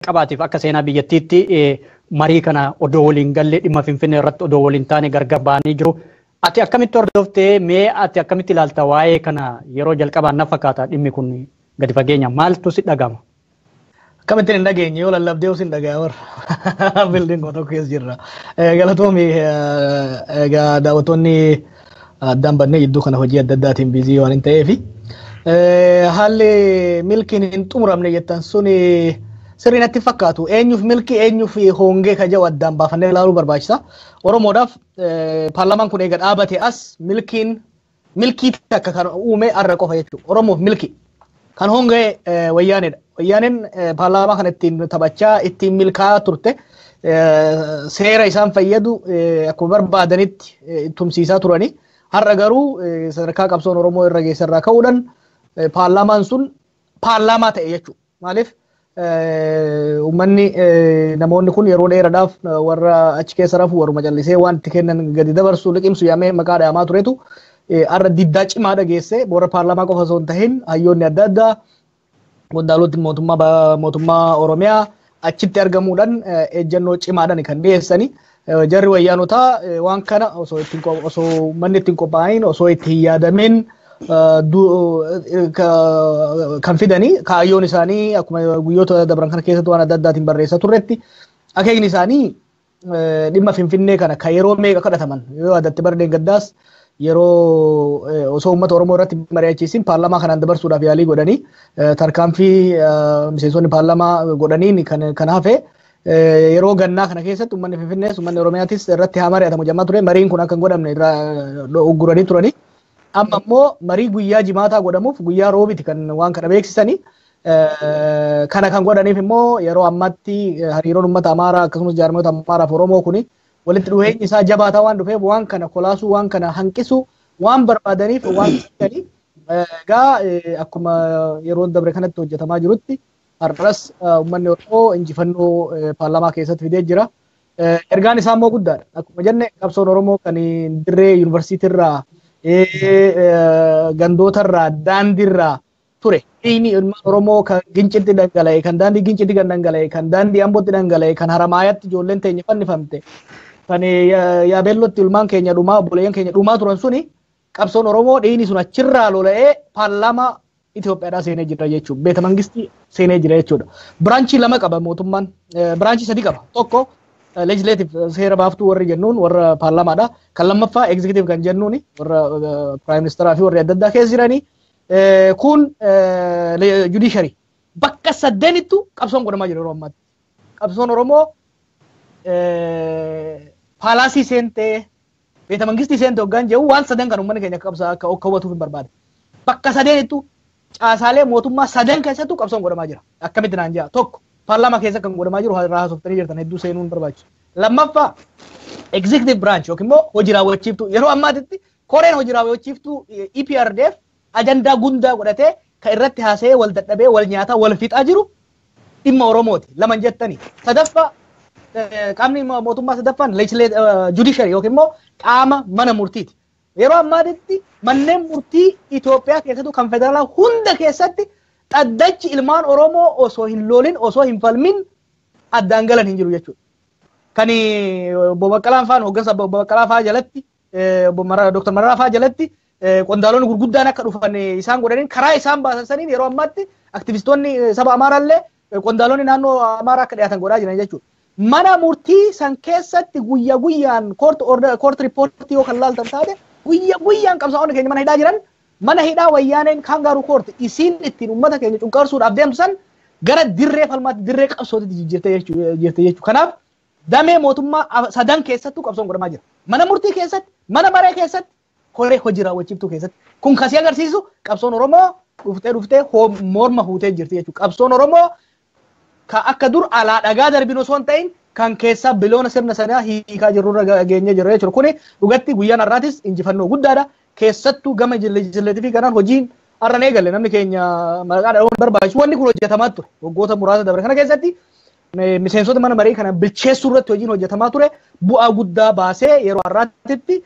Jalqabaatiif akka seenaa biyyattiitti marii kana odoo waliin galle, dhimma Finfinnee irratti odoo waliin taane gargar ba'anii jiru. Ati akkamitti hordoftee, mee ati akkamitti ilaalta waa'ee kana? Yeroo jalqabaan na fakkaata dhimmi kun gadi fageenya, maaltu si dhagama? Akkamittiin hin dhageenye? Yoo lallabdee hin dhagaya warra building tokko keessa jirra. Galatoomi. Egaa daawwattoonni, addaan bannee jidduu kana hojii adda addaatiin busy waan hin ta'eefi. Haalli milkiin hin xumuramne jettan sun sirrii natti fakkaatu. Eenyuuf milkii, eenyuuf hongee ka jedhu addaan baafannee ilaaluu barbaachisa. Oromoodhaaf paarlaamaan kun eega dhaabate as milkiin milkii takka kan uume arra qofa jechuudha. Oromoof milkii. Kan hongee Wayyaanedha. Wayyaaneen paarlaamaa kana ittiin taphachaa ittiin milkaa'aa turte. Seera isaan fayyadu akkuma barbaadanitti tumsiisaa turani. Har'a garuu sadarkaa qabsoon Oromoo irra geessarraa ka'uudhaan paarlaamaan sun paarlaamaa ta'e jechuudha. Maaliif, uummanni, namoonni kun yeroo dheeraadhaaf warra achi keessa rafu, warruma callisee waan itti kennan gadi dabarsu, liqimsu yaamee maqaa dhahamaa turetu har'a diddaa cimaa dhageesse. Warra paarlaamaa qofa osoo hin tahin, hayyoonni adda addaa, qondaalotni mootummaa Oromiyaa achitti argamuudhaan ejjennoo cimaadhaan kan dhiyeessani. Jarri Wayyaanotaa waan kana osoo ittiin osoo uummanni ittiin qophaa'in, osoo itti hin yaadamin kan fidanii, kaayyoon isaanii akkuma guyyoota dabran kana keessatti waan adda addaatiin barreessaa turretti, akeekni isaanii dhimma Finfinnee kana kan yeroo meeqa kadhataman yoo addatti bara gaddaas yeroo osoo uummata Oromoo irratti mari'achiisin paarlaamaa kanaan dabarsuudhaaf yaalii godhanii, tarkaanfii miseensonni paarlaamaa godhaniin kan hafe, yeroo gannaa kana keessatti uummanni Finfinnees uummanni Oromiyaatis irratti haa mari'atamu jammaa ture, mariin kun akka hin godhamne irraa ugguranii turanii. Amma immoo marii guyyaa Jimaataa godhamuuf guyyaa Roobiti kan waan kana beeksisanii. Kana kan godhaniif immoo yeroo ammaatti hariiroon uummata Amaaraa akkasumas jaarmoota Amaaraa fi Oromoo kuni walitti dhufeenyi isaa jabaataa waan dhufeef, waan kana kolaasuu, waan kana hanqisuu waan barbaadaniif waan fidanii. Egaa akkuma yeroo dabre kanatti hojjetamaa jirutti, har'as uummanni Oromoo injifannoo paarlaamaa keessatti fidee jira. Ergaan isaa immoo guddaadha. Akkuma jenne, qabsoon Oromoo kan dirree yuunivarsiitii irraa, gandoota irraa, daandii irraa ture. Dhiigni ilmaan Oromoo kan Gincitti dhangala'e, kan daandii Gincitti kan dhangala'e, kan daandii Ambootti dhangala'e, kan Haramaayaatti ijoolleen teenya fannifamte, kan Yaabeellootti ilmaan keenya dhumaa, obboleeyyan keenya dhumaa turan suni, qabsoon Oromoo dhiigni sun achirraa lola'ee paarlaamaa Itoophiyaadhaa seenee jira jechuudha. Beeta mangistii seenee jira jechuudha. Branch lama qaba mootummaan. Branch sadi qaba. Tokko legislative, seera baaftuu warri jennuun warra paarlaamaadha. Kan lammaffaa executive kan jennuun warra prime ministeraa fi warri adda addaa keessa jiranii. Kun judiciary. Bakka sadeenittu qabsoon godhamaa jira yeroo ammaatti. Qabsoon Oromoo palace seentee, beeta mangistii seentee hoggaan jedhu, waan sadan kan uummanni keenya akka hubatuuf hin barbaade. Bakka sadeenittu, caasaalee mootummaa sadan keessattuu qabsoon godhamaa jira. Akkamitti naan jedha? Tokko, paarlaamaa keessa kan godhamaa jiru irraa haasoftanii jirtan, hedduu seenuun hin barbaachisu. Lammaffaa, executive branch yookiin immoo hojii raawwachiiftuu, yeroo ammaatitti koreen hojii raawwachiiftuu EPRDF ajandaa guddaa godhatee kan irratti haasa'ee wal dadhabee wal nyaataa wal fixaa jiru dhimma Oromooti. Laman jettanii. Sadaffaa, qaamni mootummaa sadaffaan judiciary yookiin immoo qaama mana murtiiti. Yeroo ammaatitti manneen murtii Itoophiyaa keessattuu kan federaalaa hunda keessatti dhaddachi ilmaan Oromoo osoo hin lolin, osoo hin falmin addaan galan hin jiru jechuudha. Kan obbo Baqqalaan faan hooggansa obbo Baqqalaa faa jalatti, obbo Dr. Mararaa faa jalatti qondaalonni gurguddaan akka dhufan isaan godhaniin, karaa isaan baasan saniin, yeroo ammaatti aktivistoonni saba Amaaraallee qondaalonni naannoo Amaaraa akka dhiyaatan godhaa jiran jechuudha. Mana murtii san keessatti guyya guyyaan court report yoo kan laaltan taate, guyya guyyaan qabsaa'onni keenya mana hidhaa jiran. Mana hidhaa Wayyaaneen kangaroo court isiin ittiin uummata keenya cunqarsuudhaaf deemtu san gara dirree falmaatti, dirree qabsootti jijjiirte jechuudha. Kanaaf damee mootummaa sadan keessattuu qabsoon godhamaa jira. Mana murtii keessatti, mana maree keessatti, koree hojii raawwachiiftuu keessatti. Kun kasii agarsiisu qabsoon Oromoo dhuftee dhuftee morma fuutee jirti jechuudha. Qabsoon Oromoo ka akka dur alaa dhagaa darbinu osoo hin ta'in, kan keessaa biloona sirna sanaa hiikaa jirrurra geenyee jirra jechuudha. Kuni dhugatti guyyaan har'aatis injifannoo guddaadha. Keessattuu gama legislative kanaan hojiin har'a eegalle, namni keenya maqaa dha'uun barbaachisu, wanni kun hojjetamaa ture. Waggoota muraasa dabre kana keessatti miseensota mana marii kana bilcheessuu irratti hojiin hojjetamaa ture bu'aa guddaa baasee yeroo har'aatitti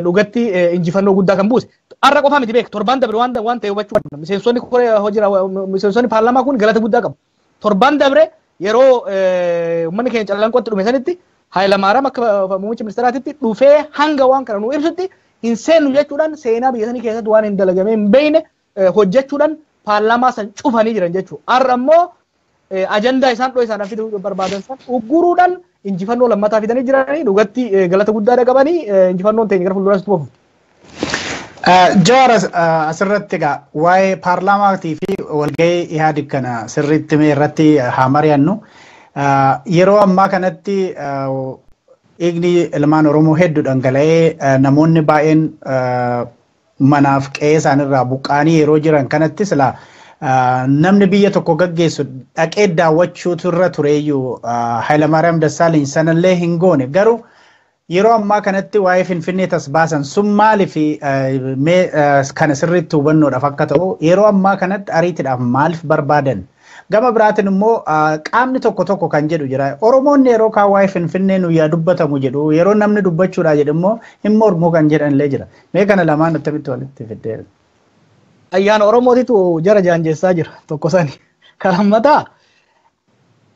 dhugatti injifannoo guddaa kan buuse. Har'a qofaa miti, beek, torbaan dabre waan ta'e hubachuu qabna. Miseensonni hojii miseensonni paarlaamaa kun galata guddaa qabu. Torbaan dabre Yeroo uummanni keenya Calanqootti dhume sanitti Hayilamaariyaam akka muummicha ministeeraatitti dhufee hanga waan kana nu ibsutti hin seennu jechuudhaan seenaa biyya sanii keessatti waan hin dalagamee hin beekne hojjechuudhaan paarlaamaa san cufanii jiran jechuudha. Har'a immoo ajandaa isaan dhoo isaadhaan fiduu barbaadan san ugguruudhaan injifannoo lammataa fidanii jiranii dhugatti galata guddaa qabanii injifannoon teenya gara fuulduraatti fufti. Jawar, asirratti egaa waa'ee paarlaamaatii fi walgahii Ihaadig kana sirriitti mee irratti haa mari'annu. Yeroo ammaa kanatti dhiigni ilmaan Oromoo hedduu dhangala'ee, namoonni baay'een manaaf qe'ee isaanirraa buqqaanii yeroo jiran kanatti, silaa namni biyya tokko gaggeessu dhaqee daawwachuutu irra tureeyyuu Hayilamaariyaam Dassaaleny sanallee hin goone. Garuu yeroo ammaa kanatti waa'ee Finfinnee tas baasan sun maaliif, mee kana sirriitti hubannoodhaaf akka ta'u, yeroo ammaa kanatti ariitiidhaaf maaliif barbaadan? Gama biraatiin immoo qaamni tokko tokko kan jedhu jira. Oromoonni yeroo kaan waa'ee Finfinnee nu yaa dubbatamu jedhu, yeroo namni dubbachuudha jedhu immoo hin mormuu kan jedhan illee jira. Mee kana lamaan attamitti walitti fiddee? Ayyaana Oromootitu jara jaanjessaa jira tokko sani. Kan lammataa,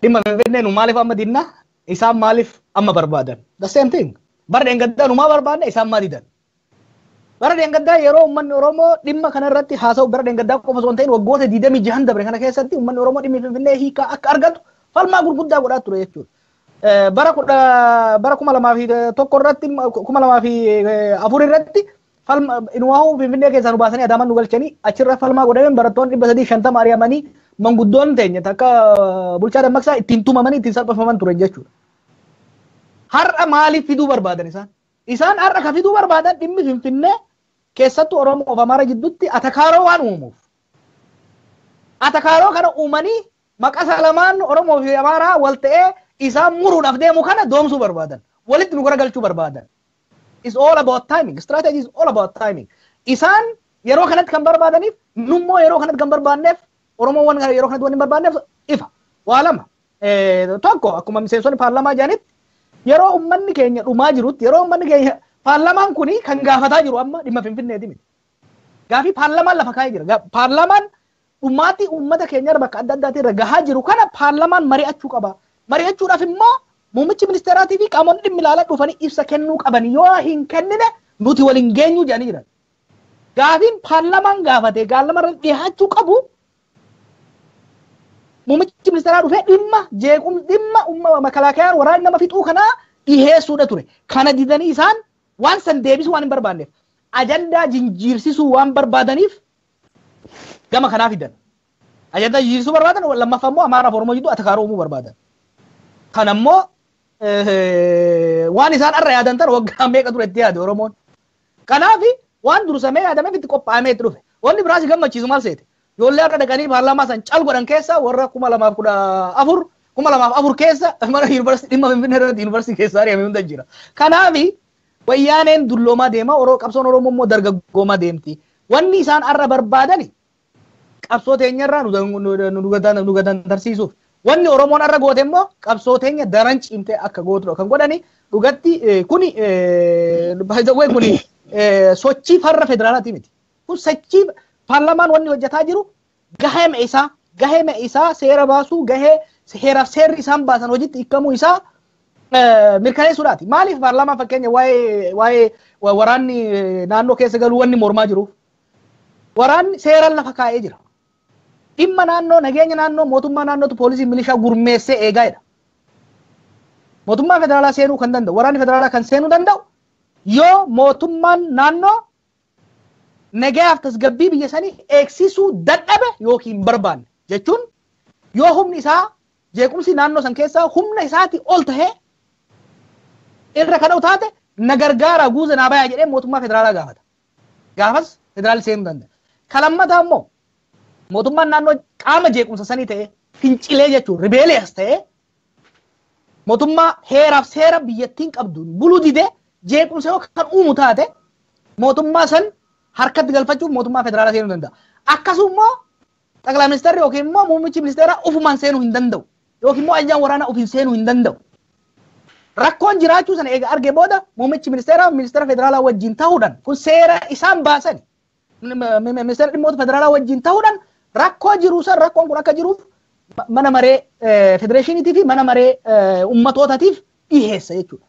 dhimma Finfinnee nu maaliif amma dinna, isaan maaliif amma barbaadan? The same thing. Bara dheengaddaa nu maa barbaadne, isaan maa didan? Bara dheengaddaa yeroo uummanni Oromoo dhimma kana irratti haasa'u, bara dheengaddaa qofa osoo hin ta'in waggoota 26 dabre kana keessatti uummanni Oromoo dhimmi Finfinnee hiikaa akka argatu falmaa gurguddaa godhaa ture jechuudha. Bara 2001 irratti, 2004 irratti falma inumaa'uu Finfinnee keessaa nu baasanii Adaamaan nu galchanii achirra falmaa godhameen barattoonni 350 ari'amanii, manguddoon teenya takka Bulchaa Dammaqsaa ittiin tumamanii ittiin salphifaman turan jechuudha. Har'a maaliif fiduu barbaadan isaan? Isaan har'a ka fiduu barbaadan dhimmi Finfinnee keessattuu Oromoo fi Amaara jidduutti atakaaroo waan uumuuf. Atakaaroo kana uumanii maqasa lamaan Oromoo fi Amaaraa wal ta'ee isaan muruudhaaf deemu kana doomsuu barbaadan. Walitti nu garagalchuu barbaadan. It's all about timing. Strategy is all about timing. Isaan yeroo kanatti kan barbaadaniif, nummoo yeroo kanatti kan barbaanneef, Oromoowwan yeroo kanatti waan hin barbaanneef ifa. Waa lama. Tokko, akkuma miseensonni paarlaamaa jedhanitti, yeroo uummanni keenya dhumaa jirutti, yeroo uummanni keenya, paarlaamaan kuni kan gaafataa jiru amma dhimma Finfinneeti miti. Gaafii paarlaamaan lafa kaa'ee jira. Paarlaamaan dhumaatii uummata keenya irra bakka adda addaatti irra gahaa jiru kana paarlaamaan mari'achuu qaba. Mari'achuudhaaf immoo muummichi ministeeraatii fi qaamonni dhimmi ilaalaa dhufanii ibsa kennuu qaban, yoo hin kennine nuti waliin geenyuu jedhanii jiran. Gaafiin paarlaamaan gaafate gaalama irra dhiyaachuu qabu muummichi ministeeraa dhufee dhimma jeequm, dhimma umma makalaakayaan waraanni nama fixuu kanaa dhiheessuudha ture. Kana didanii isaan waan san deebisuu waan hin barbaanneef, ajandaa jijjiirsisuu waan barbaadaniif gama kanaa fidan. Ajandaa jijjiirsisuu barbaadan, lammaffaa immoo Amaaraaf Oromoo jidduu atakaaroo uumuu barbaadan. Kana immoo waan isaan arra yaadan tan waggaa meeqa ture itti yaade Oromoon. Kanaaf waan dursamee yaadameef itti qophaa'amee itti dhufe. Wanni biraas gammachiisu maal seete? Ijoollee har'a dhaqanii paarlaamaa san cal godhan keessa warra 2014, 2004 keessa mana yuunivarsiitii dhimma Finfinnee irratti yuunivarsiitii keessa ari'ame hunda jira. Kanaaf wayyaaneen dulloomaa deema, qabsoon Oromoo immoo dargaggoomaa deemti. Wanni isaan har'a barbaadani qabsoo teenyarraa nu gadantarsiisuuf. Wanni Oromoon har'a goote immoo qabsoo teenya daran cimtee akka gootudha kan godhani. Dhugatti kuni, kuni sochii farra federaalaati miti. Kun sochii paarlaamaan wanni hojjetaa jiru gahee isaa seera baasuu, gahee heeraaf seerri isaan baasan hojiitti hiikamuu isaa mirkaneessuudhaati. Maaliif paarlaamaan fakkeenya waa'ee waraanni naannoo keessa galuu wanni mormaa jiruuf? Waraanni seeraan lafa kaa'ee jira. Dhimma naannoo, nageenya naannoo, mootummaa naannootu poolisii milishaa gurmeessee eegaa jedha. Mootummaa federaalaa seenuu kan danda'u, waraanni federaalaa kan seenuu danda'u yoo mootummaan naannoo nagayaaf tasgabbii biyya sanii eegsisuu dadhabe yookiin hin barbaanne jechuun, yoo humni isaa jeequmsi naannoo san keessaa humna isaatii ol tahee irra kan taate, na gargaara, guuza naa bayaa jedhee mootummaa federaalaa gaafata. Gaafas federaalli seenuu danda'a. Kan lammataa immoo mootummaan naannoo qaama jeequmsa sanii ta'ee fincilee jechuun rebellious ta'ee mootummaa heeraaf seera biyyattiin qabdu buluu didee jeequmsa yoo kan uumu taate, mootummaa san harkatti galfachuuf mootummaa federaalaa seenuu danda'a. Akkasuma xaqilaa ministeerri yookiin immoo muummichi ministeeraa ofumaan seenuu hin danda'u. Yookiin immoo ajajaan waraanaa ofiin seenuu hin danda'u. Rakkoon jiraachuu sana eega arge booda muummichi ministeeraa ministeera federaalaa wajjin ta'uudhaan, kun seera isaan baasani, ministeera dhimmoota federaalaa wajjin ta'uudhaan rakkoo jiru san, rakkoon kun akka jiruuf Mana maree federeeshiniitii fi mana maree ummatootaatiif dhiheessa jechuudha.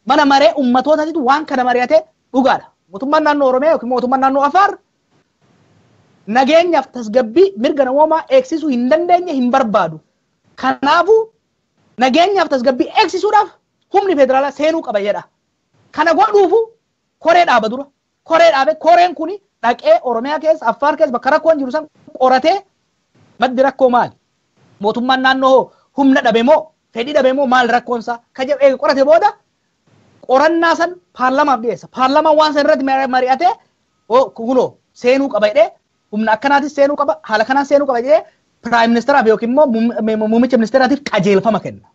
Mana maree ummatootaatiitu waan kana mari'atee dhugaadha. Mootummaan naannoo Oromiyaa yookiin mootummaan naannoo Afaar nageenyaaf tasgabbii mirga namoomaa eegsisuu hin dandeenye, hin barbaadu. Kanaafuu nageenyaaf tasgabbii eegsisuudhaaf humni federaalaa seenuu qaba jedha. Kana godhuufu koree dhaaba dura. Koree dhaabe, koreen kuni dhaqee Oromiyaa keessa, Affaar keessa bakka rakkoon jiru san qoratee, maddi rakkoo maali? Mootummaan naannoo humna dhabe moo, fedhii dhabe moo, maal rakkoonsaa? Ka jedhu eega qorate booda qorannaa san paarlamaaf dhiyeessa. Paarlamaan waan san irratti mari'atee, kunoo seenuu qaba jedhee, humna akkanaatis seenuu qaba, haala kanaan seenuu qaba jedhee prime ministeraaf yookiin immoo muummicha ministeeraatiif qajeelfama kenna.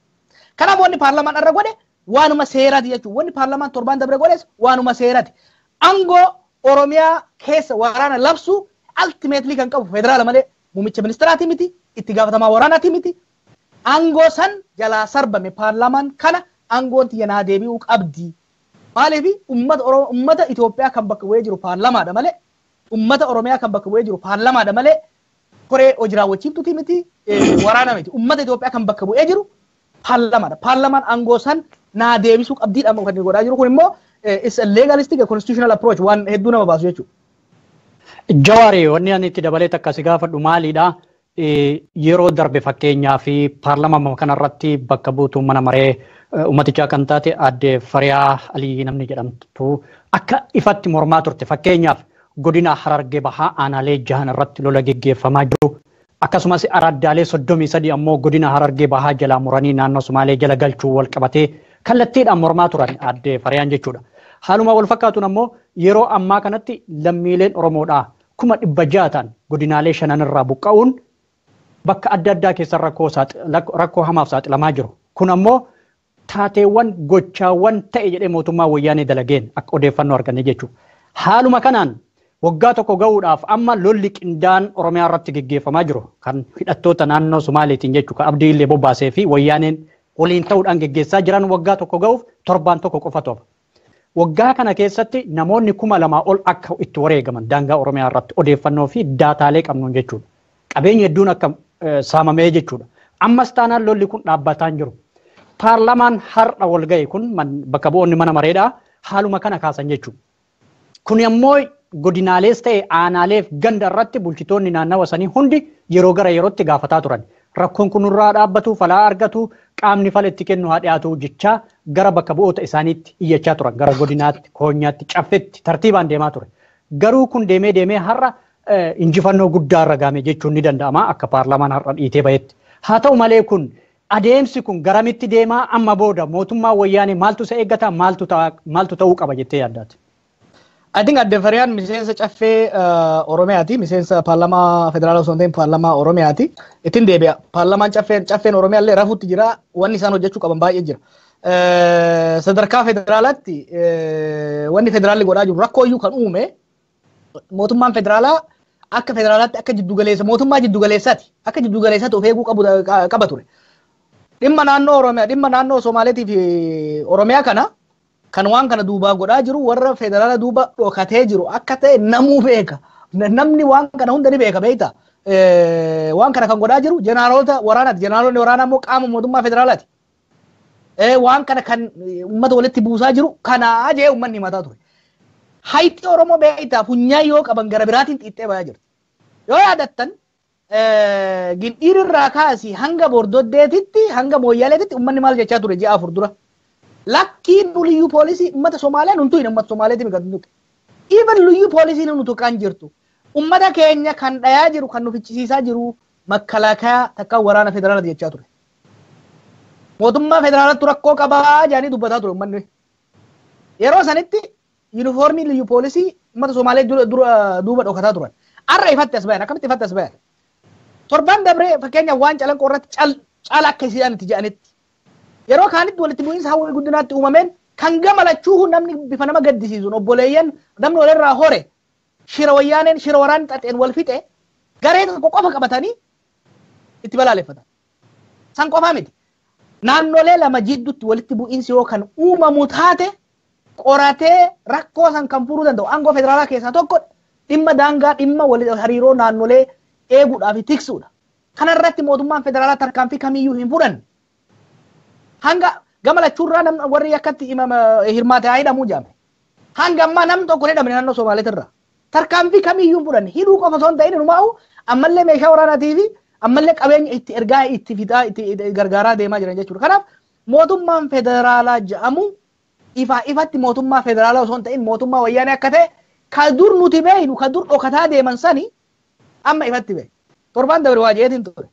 Kanaaf wanni paarlamaan irra godhe waanuma seeraati jechuudha. Wanni paarlamaan torbaan dabre godhes waanuma seeraati. Aangoo Oromiyaa keessa waraana labsuu ultimately kan qabu federaala malee muummicha ministeeraati miti, itti gaafatamaa waraanaati miti. Aangoo san jalaa sarbame, paarlaamaan kana aangoon tiyya naa deebi'uu qabdi. Maaliif? Uummata Oromoo, uummata Itoophiyaa kan bakka bu'ee jiru paarlamaadha malee, uummata Oromiyaa kan bakka bu'ee jiru paarlamaadha malee koree hojii raawwachiiftuuti miti, waraana miti. Uummata Itoophiyaa kan bakka bu'ee jiru paarlamaadha. Paarlamaan aangoo san naa deebisuu qabdiidha kan inni godhaa jiru kun immoo is a legalistic, a constitutional approach, waan hedduu nama baasu jechuudha. Jawaari, wanni ani itti dabalee takka si gaafadhu maalidha? Yeroo darbe fakkeenyaa fi paarlaamaa kanarratti bakka buutuu mana maree uummatichaa kan taate aadde Fariyaa Alii namni jedhamtu akka ifatti mormaa turte. Fakkeenyaaf godina Harargee Bahaa aanaalee jahan irratti lola geggeeffamaa jiru. Akkasumas araddaalee 33 ammoo godina Harargee Bahaa jalaa muranii naannoo Sumaalee jala galchuu wal qabatee kallattiidhaan mormaa turan aadde Fariyaan jechuudha. Haaluma wal fakkaatuun ammoo yeroo ammaa kanatti lammiileen Oromoodhaa 600,000 ta'an godinaalee shanan irraa buqqa'uun bakka adda addaa keessa rakkoo hamaaf saaxilamaa jiru. Kun ammoo taateewwan gochaawwan ta'e jedhee mootummaa wayyaanee dalageen akka odeeffannoo arganne jechuudha. Haaluma kanaan waggaa tokko gahuudhaaf amma lolli qindaa'aan Oromiyaa irratti geggeeffamaa jiru kan hidhattoota naannoo Somaaliitiin jechuudha, kan Abdii Illee bobbaasee fi wayyaaneen waliin ta'uudhaan geggeessaa jiran waggaa tokko gahuuf torbaan tokko qofa tofa. Waggaa kana keessatti namoonni 2000 ol akka itti wareegaman daangaa Oromiyaa irratti odeeffannoo fi daataalee qabnuun jechuudha. Qabeenya hedduun akka saamamee jechuudha. Ammas taanaan lolli kun dhaabbataa hin jiru. Paarlamaan har'a wal ga'e kun, bakka bu'oonni mana mareedhaa haaluma kana kaasan jechuudha. Kun ammoo godinaalees ta'e aanaaleef ganda irratti bulchitoonni naannawa sanii hundi yeroo gara yerootti gaafataa turan. Rakkoon kun nurraa dhaabbatu, falaa argatu, qaamni fala itti kennu haa dhiyaatu jechaa gara bakka bu'oota isaaniitti iyyachaa turan. Gara godinaatti, koonyaatti, caffetti tartiibaan deemaa ture. Garuu kun deemee deemee har'a injifannoo guddaa irra gaame jechuun ni danda'ama akka paarlaamaan har'a dhiitee bahetti. Haa ta'u malee kun adeemsi kun garamitti deemaa? Amma booda mootummaa wayyaanee maaltu isa eeggata, maaltu ta'uu qaba jettee yaaddaati? I think adde Fariyaan miseensa caffee Oromiyaati. Miseensa paarlaamaa federaalaa osoo hin ta'in paarlaamaa Oromiyaati. Ittiin deebi'a. Paarlaamaan caffeen Oromiyaa illee rafuutti jira. Wanni isaan hojjechuu qaban baay'ee jira. Sadarkaa federaalaatti wanni federaalli godhaa jiru rakkoo iyyuu kan uume mootummaan federaalaa akka federaalaatti akka jiddugaleessa mootummaa jiddugaleessaati. Akka jiddugaleessaatti of eeguu qabu qaba ture. Dhimma naannoo Oromiyaa, dhimma naannoo Somaaleetii fi Oromiyaa kana kan waan kana duubaa godhaa jiru warra federaala duuba dhokatee jiru akka ta'e namuu beeka. Namni waan kana hunda ni beeka, beekta. Waan kana kan godhaa jiru jeneraalota waraanaati. Jeneraalonni waraanaa immoo qaama mootummaa federaalaati. Waan kana kan uummata walitti buusaa jiru kanaa jee uummanni himataa ture. Hayti Oromoo, beektaa, funyaan yoo qaban gara biraatiin xiixxee bayaa jirti. Yoo yaadattan, Gindhiirirraa kaasii hanga Bordoddeetitti, hanga Mooyyaaleetitti uummanni maal jechaa ture ji'a 4 dura? Lakkiin nu liyyuu poolisii uummata Somaaliyaa nun tuqne, uummata Somaaliyaati kan tuqe. Even liyyuu poolisiin nu tuqaan jirtu. Uummata keenya kan dhayaa jiru, kan nu ficcisiisaa jiru makalaakaa takka waraana federaalaati jechaa ture. Mootummaa federaalaatti rakkoo qabaa jedhanii dubbataa ture uummanni. Yeroo sanitti yuunifoormii liyyuu poolisii uummata Somaalee dura duuba dhokataa turan. Har'a ifatti as bayan. Akkamitti ifatti as bayan? Torban dabree fakkeenyaaf waan Calanqoo irratti caala akka isaan itti jedhanitti. Yeroo kaanitti walitti bu'iinsa Hawwii Guddinaatti uumameen kan gama lachuu namni bifa nama gaddisiisuun obboleeyyan namni walirraa hore shira wayyaaneen, shira waraanni xaxeen wal fixe garee tokko qofa qabatanii itti balaaleffatan. San qofaa miti. Naannolee lama jidduutti walitti bu'iinsi yoo kan uumamu taate, qoratee rakkoo san kan furuu danda'u aangoo federaalaa keessaa tokko dhimma daangaa, dhimma hariiroo naannolee eeguudhaa fi tiksuudha. Kanarratti mootummaan federaalaa tarkaanfii kamiyyuu hin fudhanne. Hanga gama lachuurraa namni warri akkatti hirmaate haa hidhamuu jaame. Hanga ammaa namni tokko hin hidhamne naannoo Somaaleetirra. Tarkaanfii kamiyyuu hin fudhanne. Hidhuu qofa osoo hin ta'in inumaa'u ammallee meeshaa waraanaatii fi ammallee qabeenya itti ergaa itti fidaa itti gargaaraa deemaa jiran jechuudha. Kanaaf mootummaan federaalaa jedhamu ifaa ifatti mootummaa federaalaa osoo hin ta'in mootummaa wayyaanee akka ta'e ka dur nuti beeknu ka dur dhokataa deeman sani amma ifatti beeknu. Torbaan dabre waa jeetiin ture.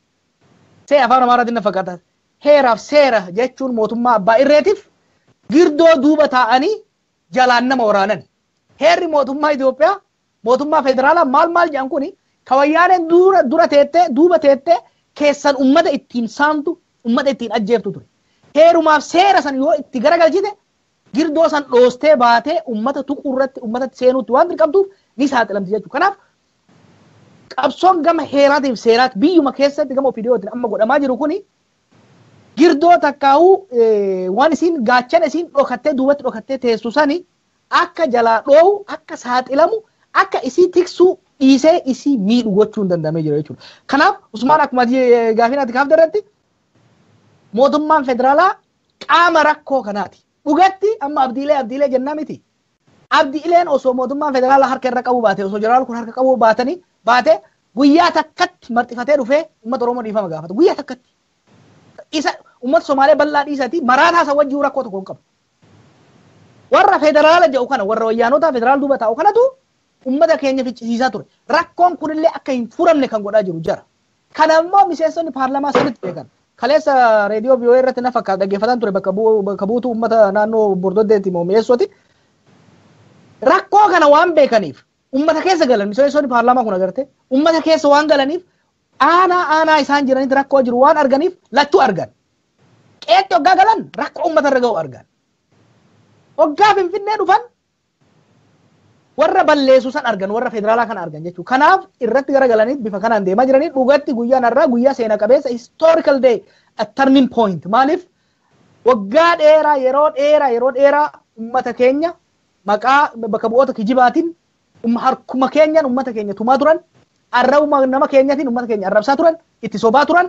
See afaan Amaaraatiin na fakkaata. Heeraaf seera jechuun mootummaa abbaa irreetiif girdoo duuba taa'anii jalaan nama waraanan. Heerri mootummaa Itoophiyaa mootummaa federaalaa maal maal jedhan kuni ka wayyaaneen dura teettee duuba teettee keessan ummata ittiin saamtu ummata ittiin ajjeeftu ture. Heerumaaf seera san yoo itti garagalchite girdoo san dhoostee baatee ummata tuquu irratti ummata seenuutti waan dirqamtuuf ni saaxilamti jechuudha. Kanaaf qabsoon gama heeraatiif seeraati biyyuma keessatti gama OPDOtiin amma godhamaa jiru kuni girdoo takkaa'uu waan isiin gaachana isiin dhokattee duubatti dhokattee teessu sani akka jalaa dhoowu akka saaxilamu akka isii tiksuu dhiisee isii miidhu gochuu hin danda'amee jira jechuudha. Kanaaf Usmaan akkuma gaafiin ati kaafte irratti mootummaan federaalaa qaama rakkoo kanaati. Dhugatti amma abdiilee abdiilee jennaa miti. Abdiileen osoo mootummaan federaalaa harka irra qabu baate osoo jeneraal kun harka qabu baatanii baate guyyaa takkatti marxifatee dhufee uummata Oromoo dhiifama gaafata. Guyyaa takkatti. Isa uummata Somaalee bal'aa dhiisati maraataa isa wajjin rakkoo tokko hin qabu. Warra federaala jedhu kana warra wayyaanota federaal duuba taa'u kanatu uummata keenya ficcisiisaa ture. Rakkoon kunillee akka hin furamne kan godhaa jiru jara. Kana immoo miseensonni paarlaamaa sirriitti beekan. Kaleessa reediyoo VOA irratti na fakkaata dhaggeeffataan ture bakka buutuu uummata naannoo Bordoddeetti moomeessooti. Rakkoo kana waan beekaniif uummata keessa galan miseensonni paarlaamaa kun agarte uummata keessa waan galaniif aanaa aanaa isaan jiranitti rakkoo jiru waan arganiif lachuu argan. Qeetti hoggaa galan rakkoo uummata irra ga'u argan. Hoggaa Finfinnee dhufan warra balleessu san argan warra federaalaa kana argan jechuudha. Kanaaf irratti garagalanii bifa kanaan deemaa jiranii dhugatti guyyaan har'aa guyyaa seena qabeessa historical day, a turning point. Maaliif waggaa dheeraa yeroo dheeraa yeroo dheeraa uummata keenya maqaa bakka bu'oota kijibaatiin harkuma keenyaan uummata keenya tumaa turan, arrabuma nama keenyatiin uummata keenya arrabsaa turan, itti sobaa turan,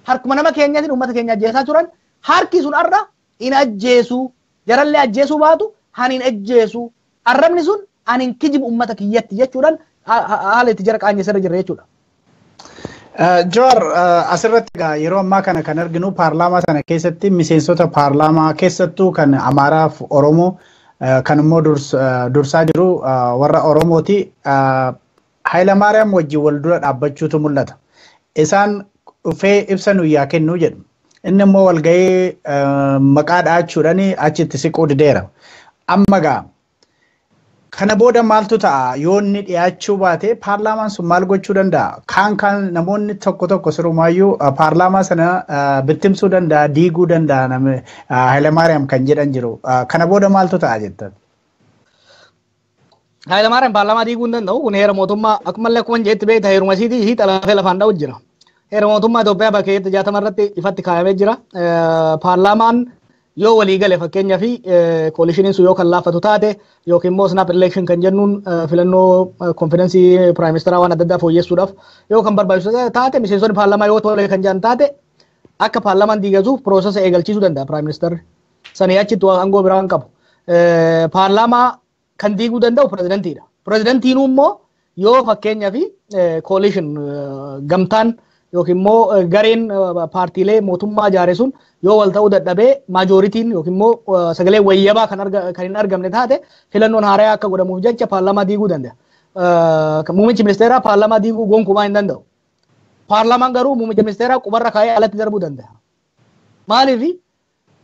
harkuma nama keenyatiin uummata keenya ajjeesaa turan. Harki sun har'a hin ajjeesu, jarallee ajjeesuu baatu han hin ajjeesu, arrabni sun ani hin kijibu uummata kiyyatti jechuudhaan haala itti jara qaanyesarra jirra jechuudha. Jawaar, asirratti egaa yeroo ammaa kana kan arginu paarlaamaa sana keessatti miseensota paarlaamaa keessattuu kan Amaaraaf Oromoo kan immoo dursaa jiru warra Oromooti. Hayilamaariyaam wajjin wal dura dhaabbachuutu mul'ata. Isaan dhufee ibsa nuyyaa kennuu jedhu. Inni immoo walgahii maqaa dha'achuudhaan achitti siquu dideera. Amma gaa kana booda maaltu ta'a? Yoo inni dhiyaachuu baate paarlaamaan sun maal gochuu danda'a? Kaan kaan namoonni tokko tokko sirumaayyuu paarlaamaa sana bittimsuu danda'a, diiguu danda'a Hayilamaariyaam kan jedhan jiru. Kana booda maaltu ta'a jettan? Hayilamaariyaam paarlaamaa diiguu hin danda'u. Kun heera mootummaa akkumallee akkuma jeetti beekta heeruma isiitii isii xalafee lafaan dha'u jira. Heera mootummaa Itoophiyaa bakka 60 irratti ifatti kaayamee jira. Paarlaamaan yoo walii gale fakkeenyaa fi coalitioniin sun yoo kan laaffatu taate yookiin immoo snap election kan jennuun filannoo confidence prime ministeraa waan adda addaa fooyyessuudhaaf yoo kan barbaachisu taate, miseensonni paarlaamaa yoo tole kan jedhan taate, akka paarlaamaan diigatuuf processa eegalchiisuu danda'a prime ministerri. Sanii achitti aangoo biraa hin qabu. Paarlaamaa kan diiguu danda'u pirezidantiidha. Pirezidantiinuu immoo yoo fakkeenyaa fi coalition gamtaan yookiin immoo gareen paartiilee mootummaa ijaare sun yoo wal ta'uu dadhabee majorityn yookiin immoo sagalee wayyabaa kan hin argamne taate filannoon haaraa akka godhamuuf jecha paarlaamaa diiguu danda'a. Muummichi ministeeraa paarlaamaa diiguu gonkumaa hin danda'u. Paarlaamaan garuu muummicha ministeeraa qubarra kaa'ee alatti darbuu danda'a. Maaliif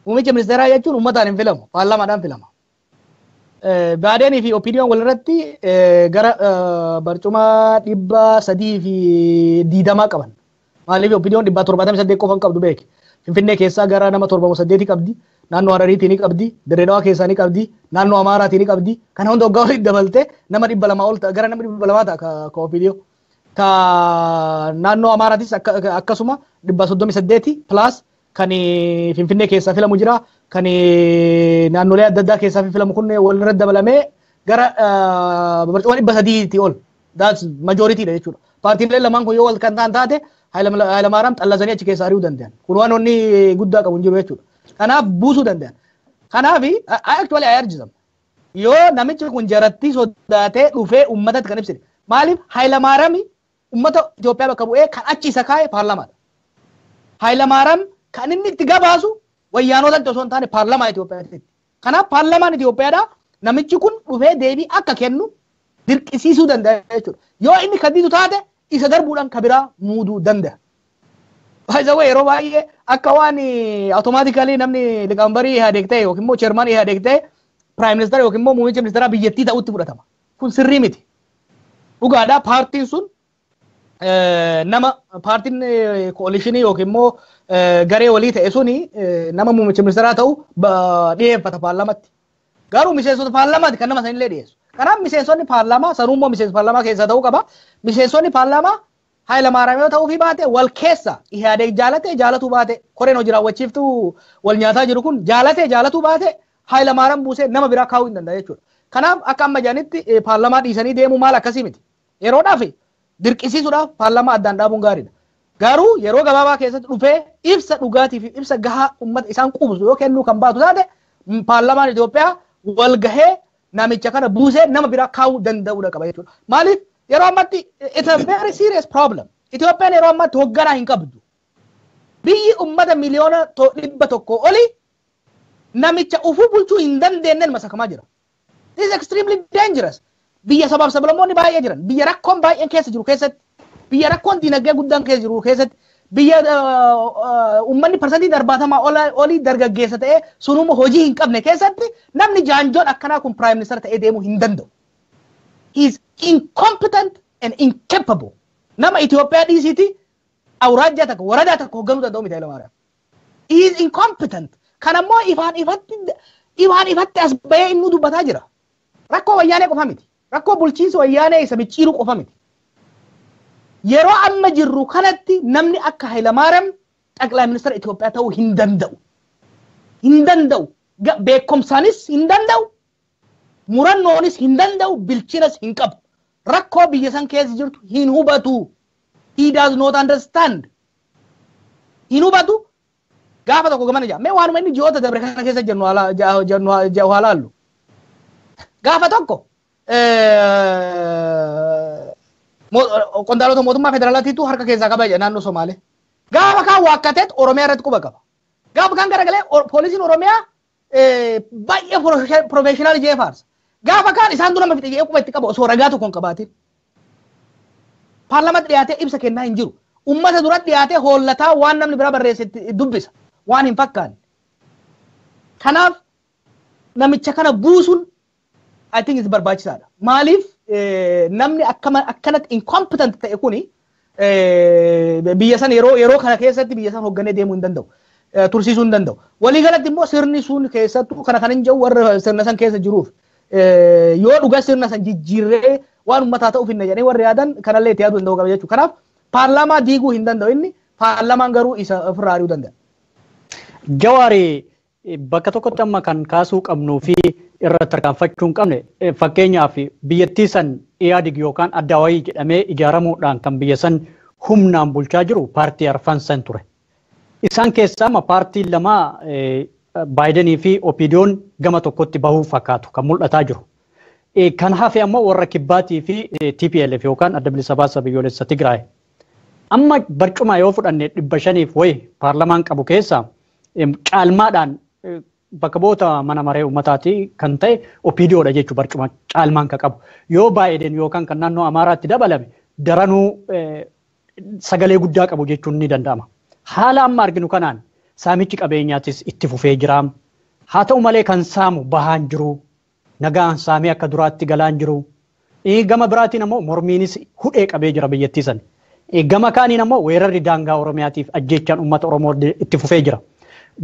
muummicha ministeeraa jechuun uummataan hin filamu, paarlaamaadhaan filama. Baadeenii fi OPDOn walirratti gara barcuma 320 qaban. Maaliif OPDOn 178 qofa hin qabdu beeki. Finfinnee keessaa gara nama 78 qabdi. Naannoo Harariitii ni qabdi. Dirree Dhawaa keessaa ni qabdi. Naannoo Amaaraatii ni qabdi. Kana hunda waggaa walitti dabaltee nama 200 ol ta'a, gara nama 200 ta'a ka OPDO. Ka naannoo Amaaraatis akkasuma 138 plus kan Finfinnee keessaa filamu jira. Kan naannolee adda addaa keessaa filamu kun walirra dabalamee gara barcuma 300tti ol. That's majority dha jechuudha. Paartiileen lamaan kun yoo wal kan ta'an taate Hayilamaariyaam xallazanii achi keessaa ari'uu danda'an. Kun waan onni guddaa qabu hin jiru jechuudha. Kanaaf buusuu danda'an. Kanaaf actually I urge them. Yoo namichi kun jaratti sodaatee dhufee uummatatti kan ibsine. Maaliif Hayilamaariyaam uummata Itoophiyaa bakka bu'ee kan achi isa kaa'e paarlamaadha. Hayilamaariyaam kan inni itti gabaasu wayyaanotatti osoo hin taane paarlamaa Itoophiyaatti. Kanaaf paarlamaan Itoophiyaadhaa namichi kun dhufee deebii akka kennu dirqisiisuu danda'a jechuudha. Yoo inni kan didu taate isa darbuudhaan kan biraa muuduu danda'a. Baay'ee yeroo baay'ee akka waan automatically namni liqaambarii Ihaadeeg ta'e yookiin immoo chairman Ihaadeeg ta'e prime minister yookiin immoo muummicha ministeeraa biyyattii ta'utti fudhatama. Kun sirrii miti. Dhugaadhaa, paartiin sun nama paartiin coalition yookiin immoo garee walii ta'e suni nama muummicha ministeeraa ta'u dhiyeeffata paarlaamatti. Garuu miseensota paarlaamaati kan nama sanillee dhiyeessu. Kanaaf miseensonni paarlaamaa sanuu immoo miseensa paarlaamaa keessaa ta'uu qaba. Miseensonni paarlaamaa Hayilamaariyaam yoo ta'uu fi baate wal keessa Ihaadeeg jaalatee jaalatuu baate, koreen hojii raawwachiiftuu wal nyaataa jiru kun jaalatee jaalatuu baate, Hayilamaariyaam buusee nama biraa kaa'uu hin danda'a jechuudha. Kanaaf akka amma jedhanitti paarlaamaa dhiisanii deemuu maal akkasii miti. Yeroodhaaf dirqisiisuudhaaf paarlaamaa addaan dhaabuun gaariidha. Garuu yeroo gabaabaa keessatti dhufee ibsa dhugaatii fi ibsa gahaa uummata isaan quubsu yoo kennuu kan baatu taate, paarlaamaan Itoophiyaa wal gahee namicha kana buusee nama biraa kaa'uu danda'uudha qaba jechuudha. Maaliif yeroo ammatti it's a very serious problem. Itoophiyaan yeroo ammatti hoogganaa hin qabdu. Biyyi uummata 100,000,000 oli namicha ufuu bulchuu hin dandeenyeen masakamaa jira. This is extremely dangerous. Biyya sabaaf sablammoonni baay'ee jiran, biyya rakkoon baay'een keessa jiru keessatti, biyya rakkoon dinagdee guddaan keessa jiru keessatti, biyya uummanni 70% olii dargaggeessa ta'ee sunuma hojii hin qabne keessatti namni jaanjoon akkanaa kun prime minister ta'ee deemuu hin danda'u. He is incompetent and incapable. Nama Itoophiyaa dhiisiiti awuraajjaa takka, waradaa takka hoogganuu danda'u miti Hayilamaariyaam. He is incompetent. Kanammoo ifaan ifatti as bahee inni dubbataa jira. Rakkoo wayyaanee qofa miti. Rakkoo bulchiinsa wayyaanee isa micciiruu qofa miti. Yeroo amma jirru kanatti namni akka Hayilamaariyaam xaqilaa ministeera Itoophiyaa ta'uu hin danda'u. Hin danda'u. Beekumsaanis hin danda'u. Murannoonis hin danda'u. Bilchinas hin qabu. Rakkoo biyya san keessa jirtu hin hubatu. He does not understand. Hin hubatu. Gaafa tokko gamana jaa. Mee waanuma inni ji'oota dabre kana keessa jennu haa laallu. Gaafa tokko qondaalota mootummaa federaalaatiitu harka keessaa qaba jedha naannoo Somaalee. Gaafa kaan waakkateet Oromiyaa irratti quba qaba. Gaafa kaan garagalee poolisiin Oromiyaa baay'ee professional jee faarsa. Gaafa kaan isaan dura fixe jedhee quba itti qaba osoo ragaa tokko hin qabaatin. Paarlaamaatti dhiyaatee ibsa kennaa hin jiru. Uummata duratti dhiyaatee hollataa waan namni biraa barreesse dubbisa. Waan hin fakkaanne. Kanaaf namicha kana buusuun I think is barbaachisaadha. Maaliif namni akkanatti incompetent ta'e kuni biyya san yeroo kana keessatti biyya san hoogganee deemuu hin danda'u. Tursiisuu hin danda'u. Waliigalatti immoo sirni sun keessattuu kana kan hin jiru warra sirna san keessa jiruuf yoo dhuga sirna san jijjiirree waan uummataa ta'uuf hin jedhanii warri yaadan kanallee itti yaaduu danda'u qaba jechuudha. Kanaaf paarlaamaa diiguu hin danda'u inni, paarlaamaan garuu isa ofirraa ari'uu danda'a. Jawaari, bakka tokkotti amma kan kaasuu qabnuu fi irra tarkaanfachuu hin qabne, fakkeenyaaf biyyattii san Ihaadig yookaan Addawaayii jedhamee ijaaramuudhaan kan biyya san humnaan bulchaa jiru paartii arfan san ture. Isaan keessaa amma paartiin lama, Baayidenii fi Opiidiyoon, gama tokkotti bahuu fakkaatu kan mul'ataa jiru. Kan hafe ammoo warra kibbaatii fi TPLF yookaan Adda Bilisa Baasaa Biyyoolessa Tigraay. Amma barcuma yoo fudhanne 500f wayi paarlamaan qabu keessaa caalmaadhaan bakka bu'oota mana maree uummataati kan ta'e Opiidiyoodha jechuudha barcuma caalmaan kan qabu. Yoo Baayiden yookaan kan naannoo Amaaraatti dabalame daranuu sagalee guddaa qabu jechuun ni danda'ama. Haala amma arginu kanaan saamichi qabeenyaatis itti fufee jira. Haa ta'u malee kan saamu bahaan jiru. Nagaan saamee akka duraatti galaan jiru. Gama biraatiin ammoo mormiinis hudhee qabee jira biyyattii sana. Gama kaaniin ammoo weerarri daangaa Oromiyaatiif ajjeechaan uummata Oromoo itti fufee jira.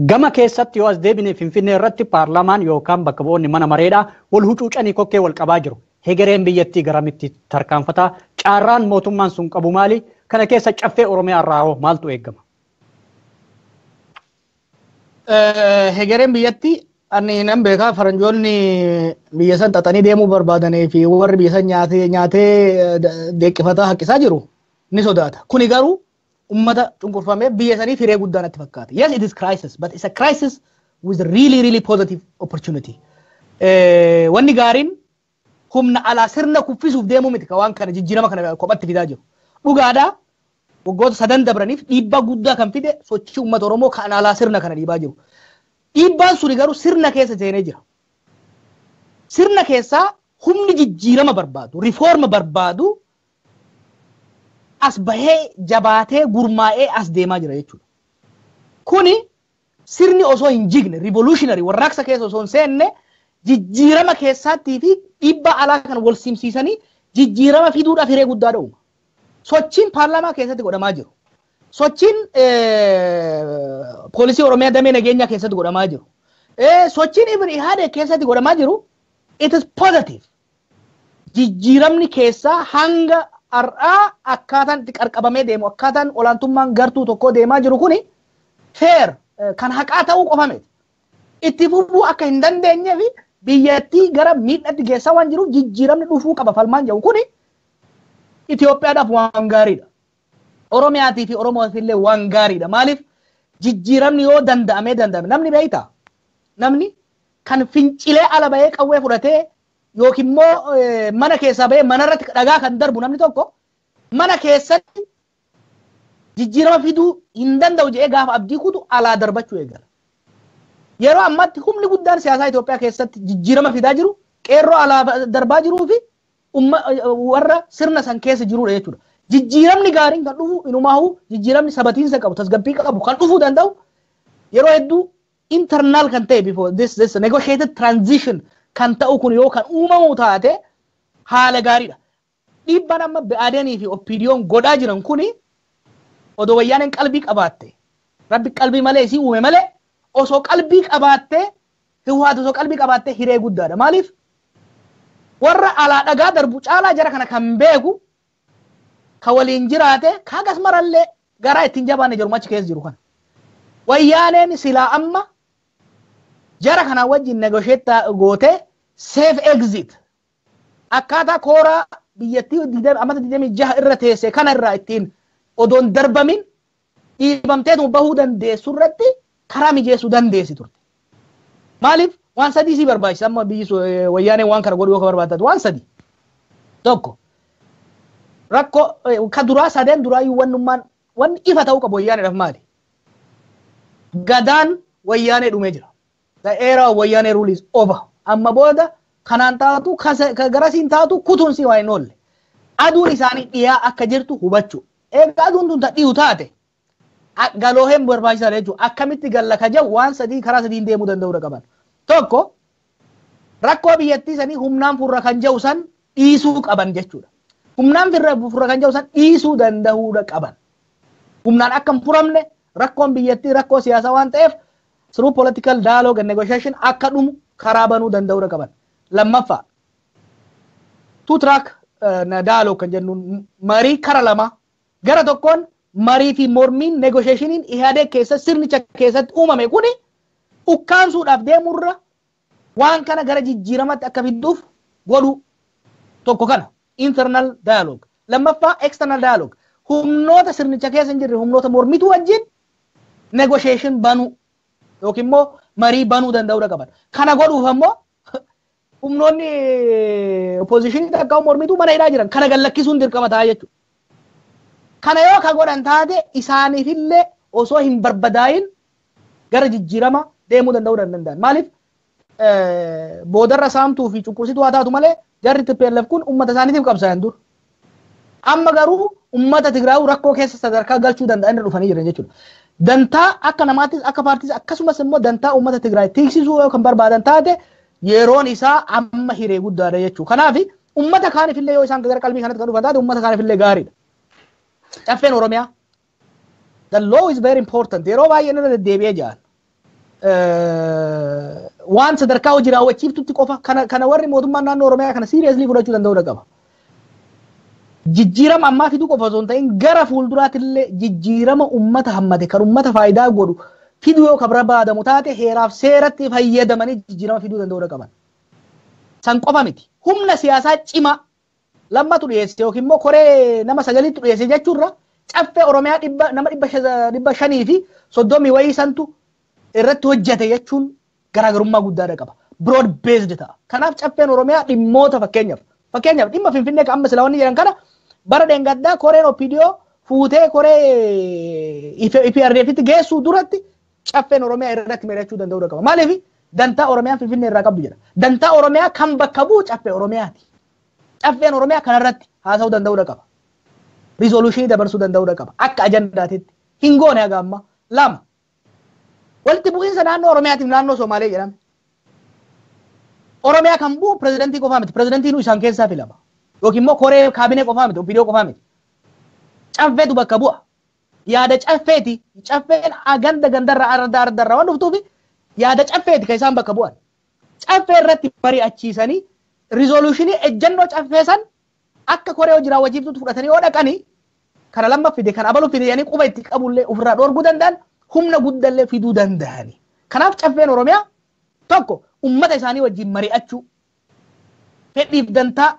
Gama keessatti yoo as deebine, Finfinnee irratti paarlaamaan yookaan bakka bu'oonni mana mareedhaa wal hucuucanii kokkee wal qabaa jiru. Hegereen biyyattii garamitti tarkaanfataa? Caarraan mootummaan sun qabu maali? Kana keessa caffee Oromiyaa irraa hoo maaltu eegama? Hegereen biyyattii ani nan beekaa, faranjoonni biyya san xaxanii deemuu barbaadanii fi warri biyya san nyaatee nyaatee deeqqifataa haqqisaa jiru. Ni sodaata. Kuni garuu ummata cunqurfamee biyya sanii firee guddaa natti fakkaata. Yes, it is crisis, but it's a crisis with really, really positive opportunity. Wanni gaariin humna alaa sirna kuffisuuf deemuu miti ka waan kana jijjiirama kana kophatti fidaa jiru. Dhugaadhaa, waggoota sadan dabraniif dhiibbaa guddaa kan fide sochii uummata Oromoo kan alaa sirna kana dhiibaa jiru. Dhiibbaan suni garuu sirna keessa seenee jira. Sirna keessaa humni jijjiirama barbaadu, reform barbaadu as bahee jabaatee gurmaa'ee as deemaa jira jechuudha. Kuni sirni osoo hin jigne, revolutionary warraaqsa keessa osoo hin seenne, jijjiirama keessaattii fi dhiibbaa alaa kan wal simsiisanii jijjiirama fiduudhaaf hiree guddaa dha'uma. Sochiin paarlaamaa keessatti godhamaa jiru. Sochiin poolisii Oromiyaa damee nageenyaa keessatti godhamaa jiru. Sochiin ibn Ihaadee keessatti godhamaa jiru, it is positive. Jijjiiramni keessaa hanga har'aa akkaataan itti qarqabamee deemu, akkaataan olaantummaan gartuu tokkoo deemaa jiru kuni fair kan haqaa ta'uu qofa miti. Itti fufuu akka hin dandeenyee fi biyyattii gara miidhatti geessaa waan jiruuf jijjiiramni dhufuu qaba falmaan jedhu kuni Itoophiyaadhaaf waan gaariidha. Oromiyaatii fi Oromoof illee waan gaariidha. Maaliif? Jijjiiramni yoo danda'amee danda'ame, namni beektaa, namni kan fincilee ala bahee qawwee fudhatee yookiin immoo mana keessaa bahee manarratti dhagaa kan darbu, namni tokko mana keessatti jijjiirama fiduu hin danda'u jedhee gaafa abdii kutu alaa darbachuu eegala. Yeroo ammaatti humni guddaan siyaasaa Itoophiyaa keessatti jijjiirama fidaa jiru qeerroo alaa darbaa jiruu fi warra sirna san keessa jirudha jechuudha. Jijjiiramni gaariin kan dhufu, inumaahu jijjiiramni sabatiinsa qabu, tasgabbii qabu kan dhufuu danda'u, yeroo hedduu internal kan ta'e before this negotiated transition kan ta'u kun yoo kan uumamu taate haala gaariidha. Dhiibbaan amma BADNii fi OPDO'n godhaa jiran kuni, odoo Wayyaaneen qalbii qabaatte, Rabbi qalbii malee isii uume malee, osoo qalbii qabaatte, Hiwaat osoo qalbii qabaatte hiree guddaadha. Maaliif? Warra alaa dhagaa darbu caalaa jara kana kan beeku, ka waliin jiraate, ka hagas marallee garaa ittiin jabaanne jiru achi keessa jiru kana. Wayyaaneen silaa amma jara kana wajjin negotiate gootee safe exit akkaataa kooraa biyyattii amata 26 irra teesse kana irraa ittiin odoon darbamin dhiibamteetu bahuu dandeessu irratti karaa mijeessuu dandeessi turte. Maaliif? Waan sadii si barbaachisa amma biyyi Wayyaaneen waan kana godhuu yoo barbaadatu, waan sadi. Tokko, rakkoo ka duraa sadeen duraayyuu wannummaan wanni ifa ta'uu qabu Wayyaaneedhaaf maali? Gadaan Wayyaanee dhumee jira. The era of Wayyaanee rule is over. Amma booda kanaan taatu, garasiin taatu, kutuun si waa hin oolle. Aduun isaanii dhiyaa akka jirtu hubachuu. Egaa aduun tun dhiyu taate galooheen barbaachisaadha jechuudha. Akkamitti galla ka jedhu waan sadii karaa sadiin deemuu danda'uu qaban. Tokko, rakkoo biyyattii sanii humnaan furra kan jedhu san dhiisuu qaban jechuudha. Humnaan furra kan jedhu san dhiisuu danda'uu qaban. Humnaan akka hin furamne, rakkoon biyyattii rakkoo siyaasaa waan ta'eef through political dialogue and negotiation akka dhumu karaa banuu danda'uu qaban. Lammaffaa, two track dialogue kan jennuun marii kara lama, gara tokkoon marii fi mormiin negotiationiin Ihaadeg keessa sirnicha keessatti uumame kuni ukkaamsuudhaaf deemurra waan kana gara jijjiiramatti akka fidduuf godhu, tokko kana internal dialogue. Lammaffaa, external dialogue, humnoota sirnicha keessa hin jirre, humnoota mormituu wajjin negotiation banuu yookiin immoo marii banuu danda'uu qaban. Kana godhuuf ammoo humnoonni oppositionii takka mormituu mana hidhaa jiran kana gallakkisuun dirqama ta'a jechuudha. Kana yoo ka godhan taate isaaniifillee osoo hin barbadaa'in gara jijjiirama deemuu danda'uu danda'an. Maaliif? Boodarra saamtuu fi cunqursituu haa taatu malee jarri TPLF kun uummata isaaniitiif qabsaa'an dur. Amma garuu uummata Tigraayuu rakkoo keessa sadarkaa galchuu danda'an irra dhufanii jiran jechuudha. Dantaa akka namaattis, akka paartiis, akkasumas immoo dantaa uummata Tigraay tiksisuu yoo kan barbaadan taate yeroon isaa amma hiree guddaadha jechuudha. Kanaaf uummata kaaniif illee yoo isaan gara qalbii kanatti kan dhufan taate uummata kaaniif illee gaariidha. Caffeen Oromiyaa. The law is very important. Yeroo baay'ee irra deddeebi'ee jiran. Waan sadarkaa hojii raawwachiiftutti qofa kana warri mootummaan naannoo Oromiyaa kana seriously fudhachuu danda'uu qaba. Jijjiirama ammaa fiduu qofa osoo hin ta'in gara fuulduraatti illee jijjiirama uummata hammate kan uummata faayidaa godhu fiduu yoo kan barbaadamu taate heeraaf seeratti fayyadamanii jijjiirama fiduu danda'uu qaban. San qofa miti. Humna siyaasaa cimaa Lammatu dhiyeesse yookiin immoo koree nama 9tu dhiyeesse jechuurra caffee Oromiyaa dhibba nama 530 wayii santu irratti hojjete jechuun garaagarummaa guddaadha qaba. Broad based ta'a. Kanaaf caffeen Oromiyaa dhimmoota fakkeenyaaf dhimma Finfinnee kan amma silaa wanni jedhan kana bara dheengaddaa koreen OPDO fuutee koree EPRDFitti geessuu duratti caffeen Oromiyaa irratti mari'achuu danda'uu qaba. Maaliif dantaa Oromiyaan Finfinnee irraa qabdu jedha. Dantaa Oromiyaa kan bakka bu'u caffee Oromiyaati. Caffeen Oromiyaa kanarratti haasa'uu danda'uu qaba. Resolution dabarsuu danda'uu qaba. Akka ajandaatitti. Hin goone haga amma. 2. Walitti bu'iinsa naannoo Oromiyaatiif naannoo Somaalee jedhame. Oromiyaa kan bu'u pirezidantii qofaa miti. Pirezidantiin isaan keessaa filama. Yookiin immoo koree kaabinee qofaa miti. OPDO qofaa miti. Caffeetu bakka bu'a. Yaada caffeeti. Caffeen ganda gandarraa arda ardarraa waan dhuftuufi yaada caffeeti kan isaan bakka bu'an. Caffee irratti mari'achiisanii resolution ejjennoo caffee san akka koree hojii raawwachiiftuutti fudhatanii yoo dhaqanii kana lamma fide kan abalu fide jedhanii quba itti qabullee ofirraa dhoorguu danda'an humna guddallee fiduu danda'ani. Kanaaf caffeen Oromiyaa tokko ummata isaanii wajjin mari'achuu, fedhiif dantaa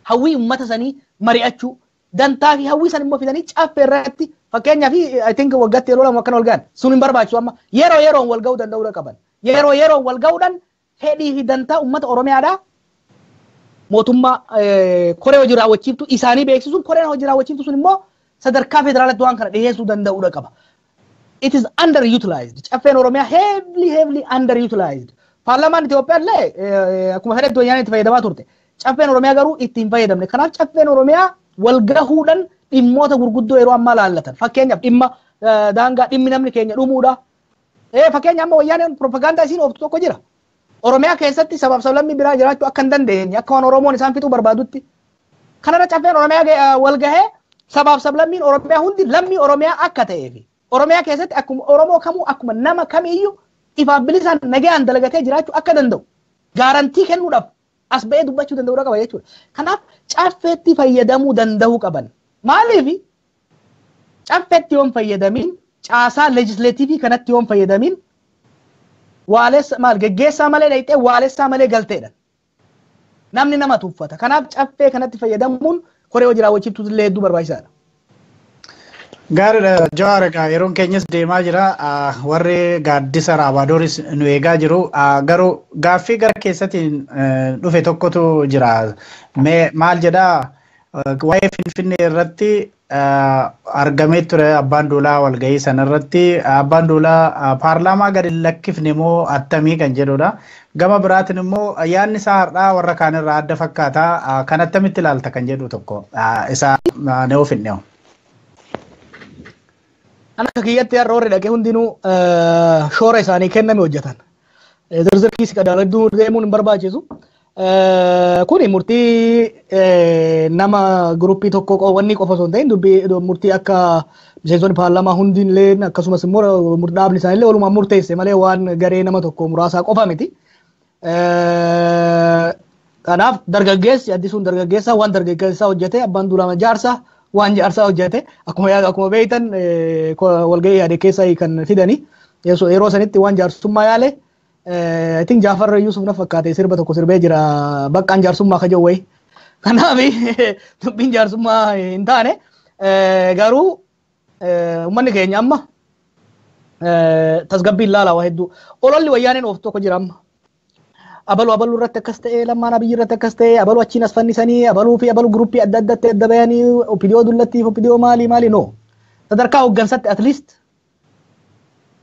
hawwii ummata sanii mari'achuu, dantaa fi hawwii san immoo fidanii caffee irratti fakkeenyaaf I think waggaatti yeroo 2 akkana wal ga'an sun hin barbaachisu amma yeroo yeroon wal ga'uu danda'uu qaban. Yeroo yeroon wal ga'uudhaan fedhii fi dantaa ummata Oromiyaadhaa mootummaa koree hojii raawwachiiftuu isaanii beeksisuun koreen hojii raawwachiiftuu sun immoo sadarkaa federaalaatti waan kana dhiyeessuu danda'uudha qaba. It is underutilized. Caffeen Oromiyaa heavily heavily underutilized. Paarlaamaan Itoophiyaa illee akkuma fedhetti wayyaan itti fayyadamaa turte. Caffeen Oromiyaa garuu itti hin fayyadamne. Kanaaf caffeen Oromiyaa wal gahuudhaan dhimmoota gurguddoo yeroo ammaa laallatan. Fakkeenyaaf dhimma daangaa dhimmi namni keenya dhumuudha. Fakkeenya amma wayyaaneen propagaandaa isiin ooftu tokko jira. Oromiyaa keessatti sabaaf sablammii biraa jiraachuu akka hin dandeenye akka waan Oromoon isaan fixuu barbaadutti. Kanarra caffeen Oromiyaa wal gahee sabaaf sablammiin Oromiyaa hundi lammii Oromiyaa akka ta'eef Oromiyaa keessatti akkuma Oromoo kamuu akkuma nama kamiiyyuu ifaaf bilisaan nagayaan dalagatee jiraachuu akka danda'u guarantee kennuudhaaf as ba'ee dubbachuu danda'uu qaba jechuudha. Kanaaf caffeetti fayyadamuu danda'uu qaban. Maaliif caffeetti yoon fayyadamin caasaa legislative kanatti yoon fayyadamin waalessa maal geggeessaa malee dhayxee waalessaa malee galteedha. Namni nama tuffata. Kanaaf caffee kanatti fayyadamuun koree hojii raawwachiiftuu illee hedduu barbaachisaadha. Gaariidha Jawaar, egaa yeroon keenyas deemaa jira. Warri gaaddisa Raabaadoris nu eegaa jiru. Garuu gaaffii gara keessatiin dhufe tokkotu jira. Mee maal jedhaa, waa'ee Finfinnee irratti argamee ture abbaan duulaa walgahii sanarratti abbaan duulaa paarlaamaa gadi lakkifne moo attamii kan jedhudha. Gama biraatiin immoo yaadni isaa har'aa warra kaanirraa adda fakkaata. Kan attamitti ilaalta kan jedhu tokko isa ne ofinne. Akka kiyyatti har'a warri dhaqee hundinuu shoora isaanii kenname hojjetan. Zirzir kiisi qadaaduu deemuun hin barbaachisu. Kuni murtii nama group tokko wanni qofa osoo hin ta'in dubbii murtii akka miseensonni paarlaamaa hundinillee akkasumas immoo dhaabni isaaniillee walumaan murteesse malee waan garee nama tokko muraasaa qofa miti. Kanaaf dargaggeessi addisuun dargaggeessaa waan dargaggeessaa hojjete, abbaan duulama jaarsaa waan jaarsaa hojjete. Akkuma beektan walgahii yaade keessa kan fidani yeroo sanitti waan jaarsummaa yaale. I think Jaafar Yusuf na fakkaate sirba tokko sirbee jira baqqaan jaarsummaa ka jedhu wayi. Kanaaf dubbiin jaarsummaa hin taane, garuu uummanni keenya amma tasgabbiin laala waa hedduu. Ololli wayyaaneen ooftu tokko jira amma. Abaluu abaluu irratti akkas ta'e, lammaan abiyyi irratti akkas ta'e, abaluu achiin as fannisanii, abaluu fi abaluu group adda addatti adda bayanii, OPDO dullattiif OPDO maalii maalii no. Sadarkaa hooggansatti at least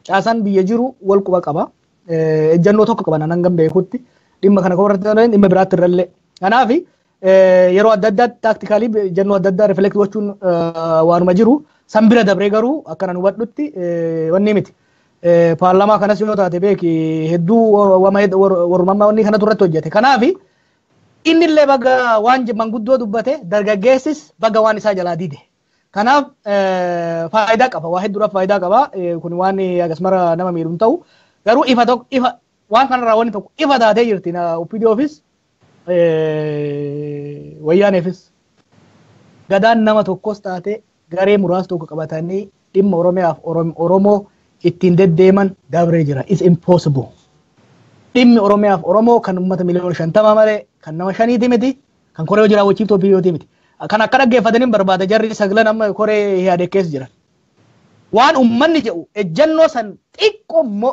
caasaan biyya jiru wal quba qaba. Ejjennoo tokko qaban hangam beekutti dhimma kana qofa irratti dhimma biraatti irrallee. Kanaaf yeroo adda addaatti tactically ejjennoo adda addaa reflect gochuun waanuma jiru san bira dabree garuu akkana nu hubadhutti wanni miti. Paarlaamaa kanas yoo taate beeki hedduu warrummaa wanni kanatu irratti hojjete. Kanaaf innillee baga waan manguddoo dubbate, dargaggeessis baga waan isaa jalaa dide. Kanaaf faayidaa qaba, waa hedduudhaaf faayidaa qaba. Kun waan akkasumara nama miidhu hin ta'u. Garuu ifa tokko ifa waan kanarraa wanni tokko ifa taatee jirti na OPDOfis wayyaaneefis. Gadaan nama tokkos taate garee muraasa tokko qabatanii dhimma Oromiyaaf Oromoo ittiin deddeeman dabree jira. It's impossible. Dhimmi Oromiyaaf Oromoo kan uummata 50,000,000 malee kan nama shaniiti miti, Kan koree hojii raawwachiiftuu OPDOtii miti. Kan akka dhaggeeffataniin barbaada jarri sagalan amma koree Ihaadeg keessa jiran. Waan uummanni jedhu ejjennoo san xiqqoo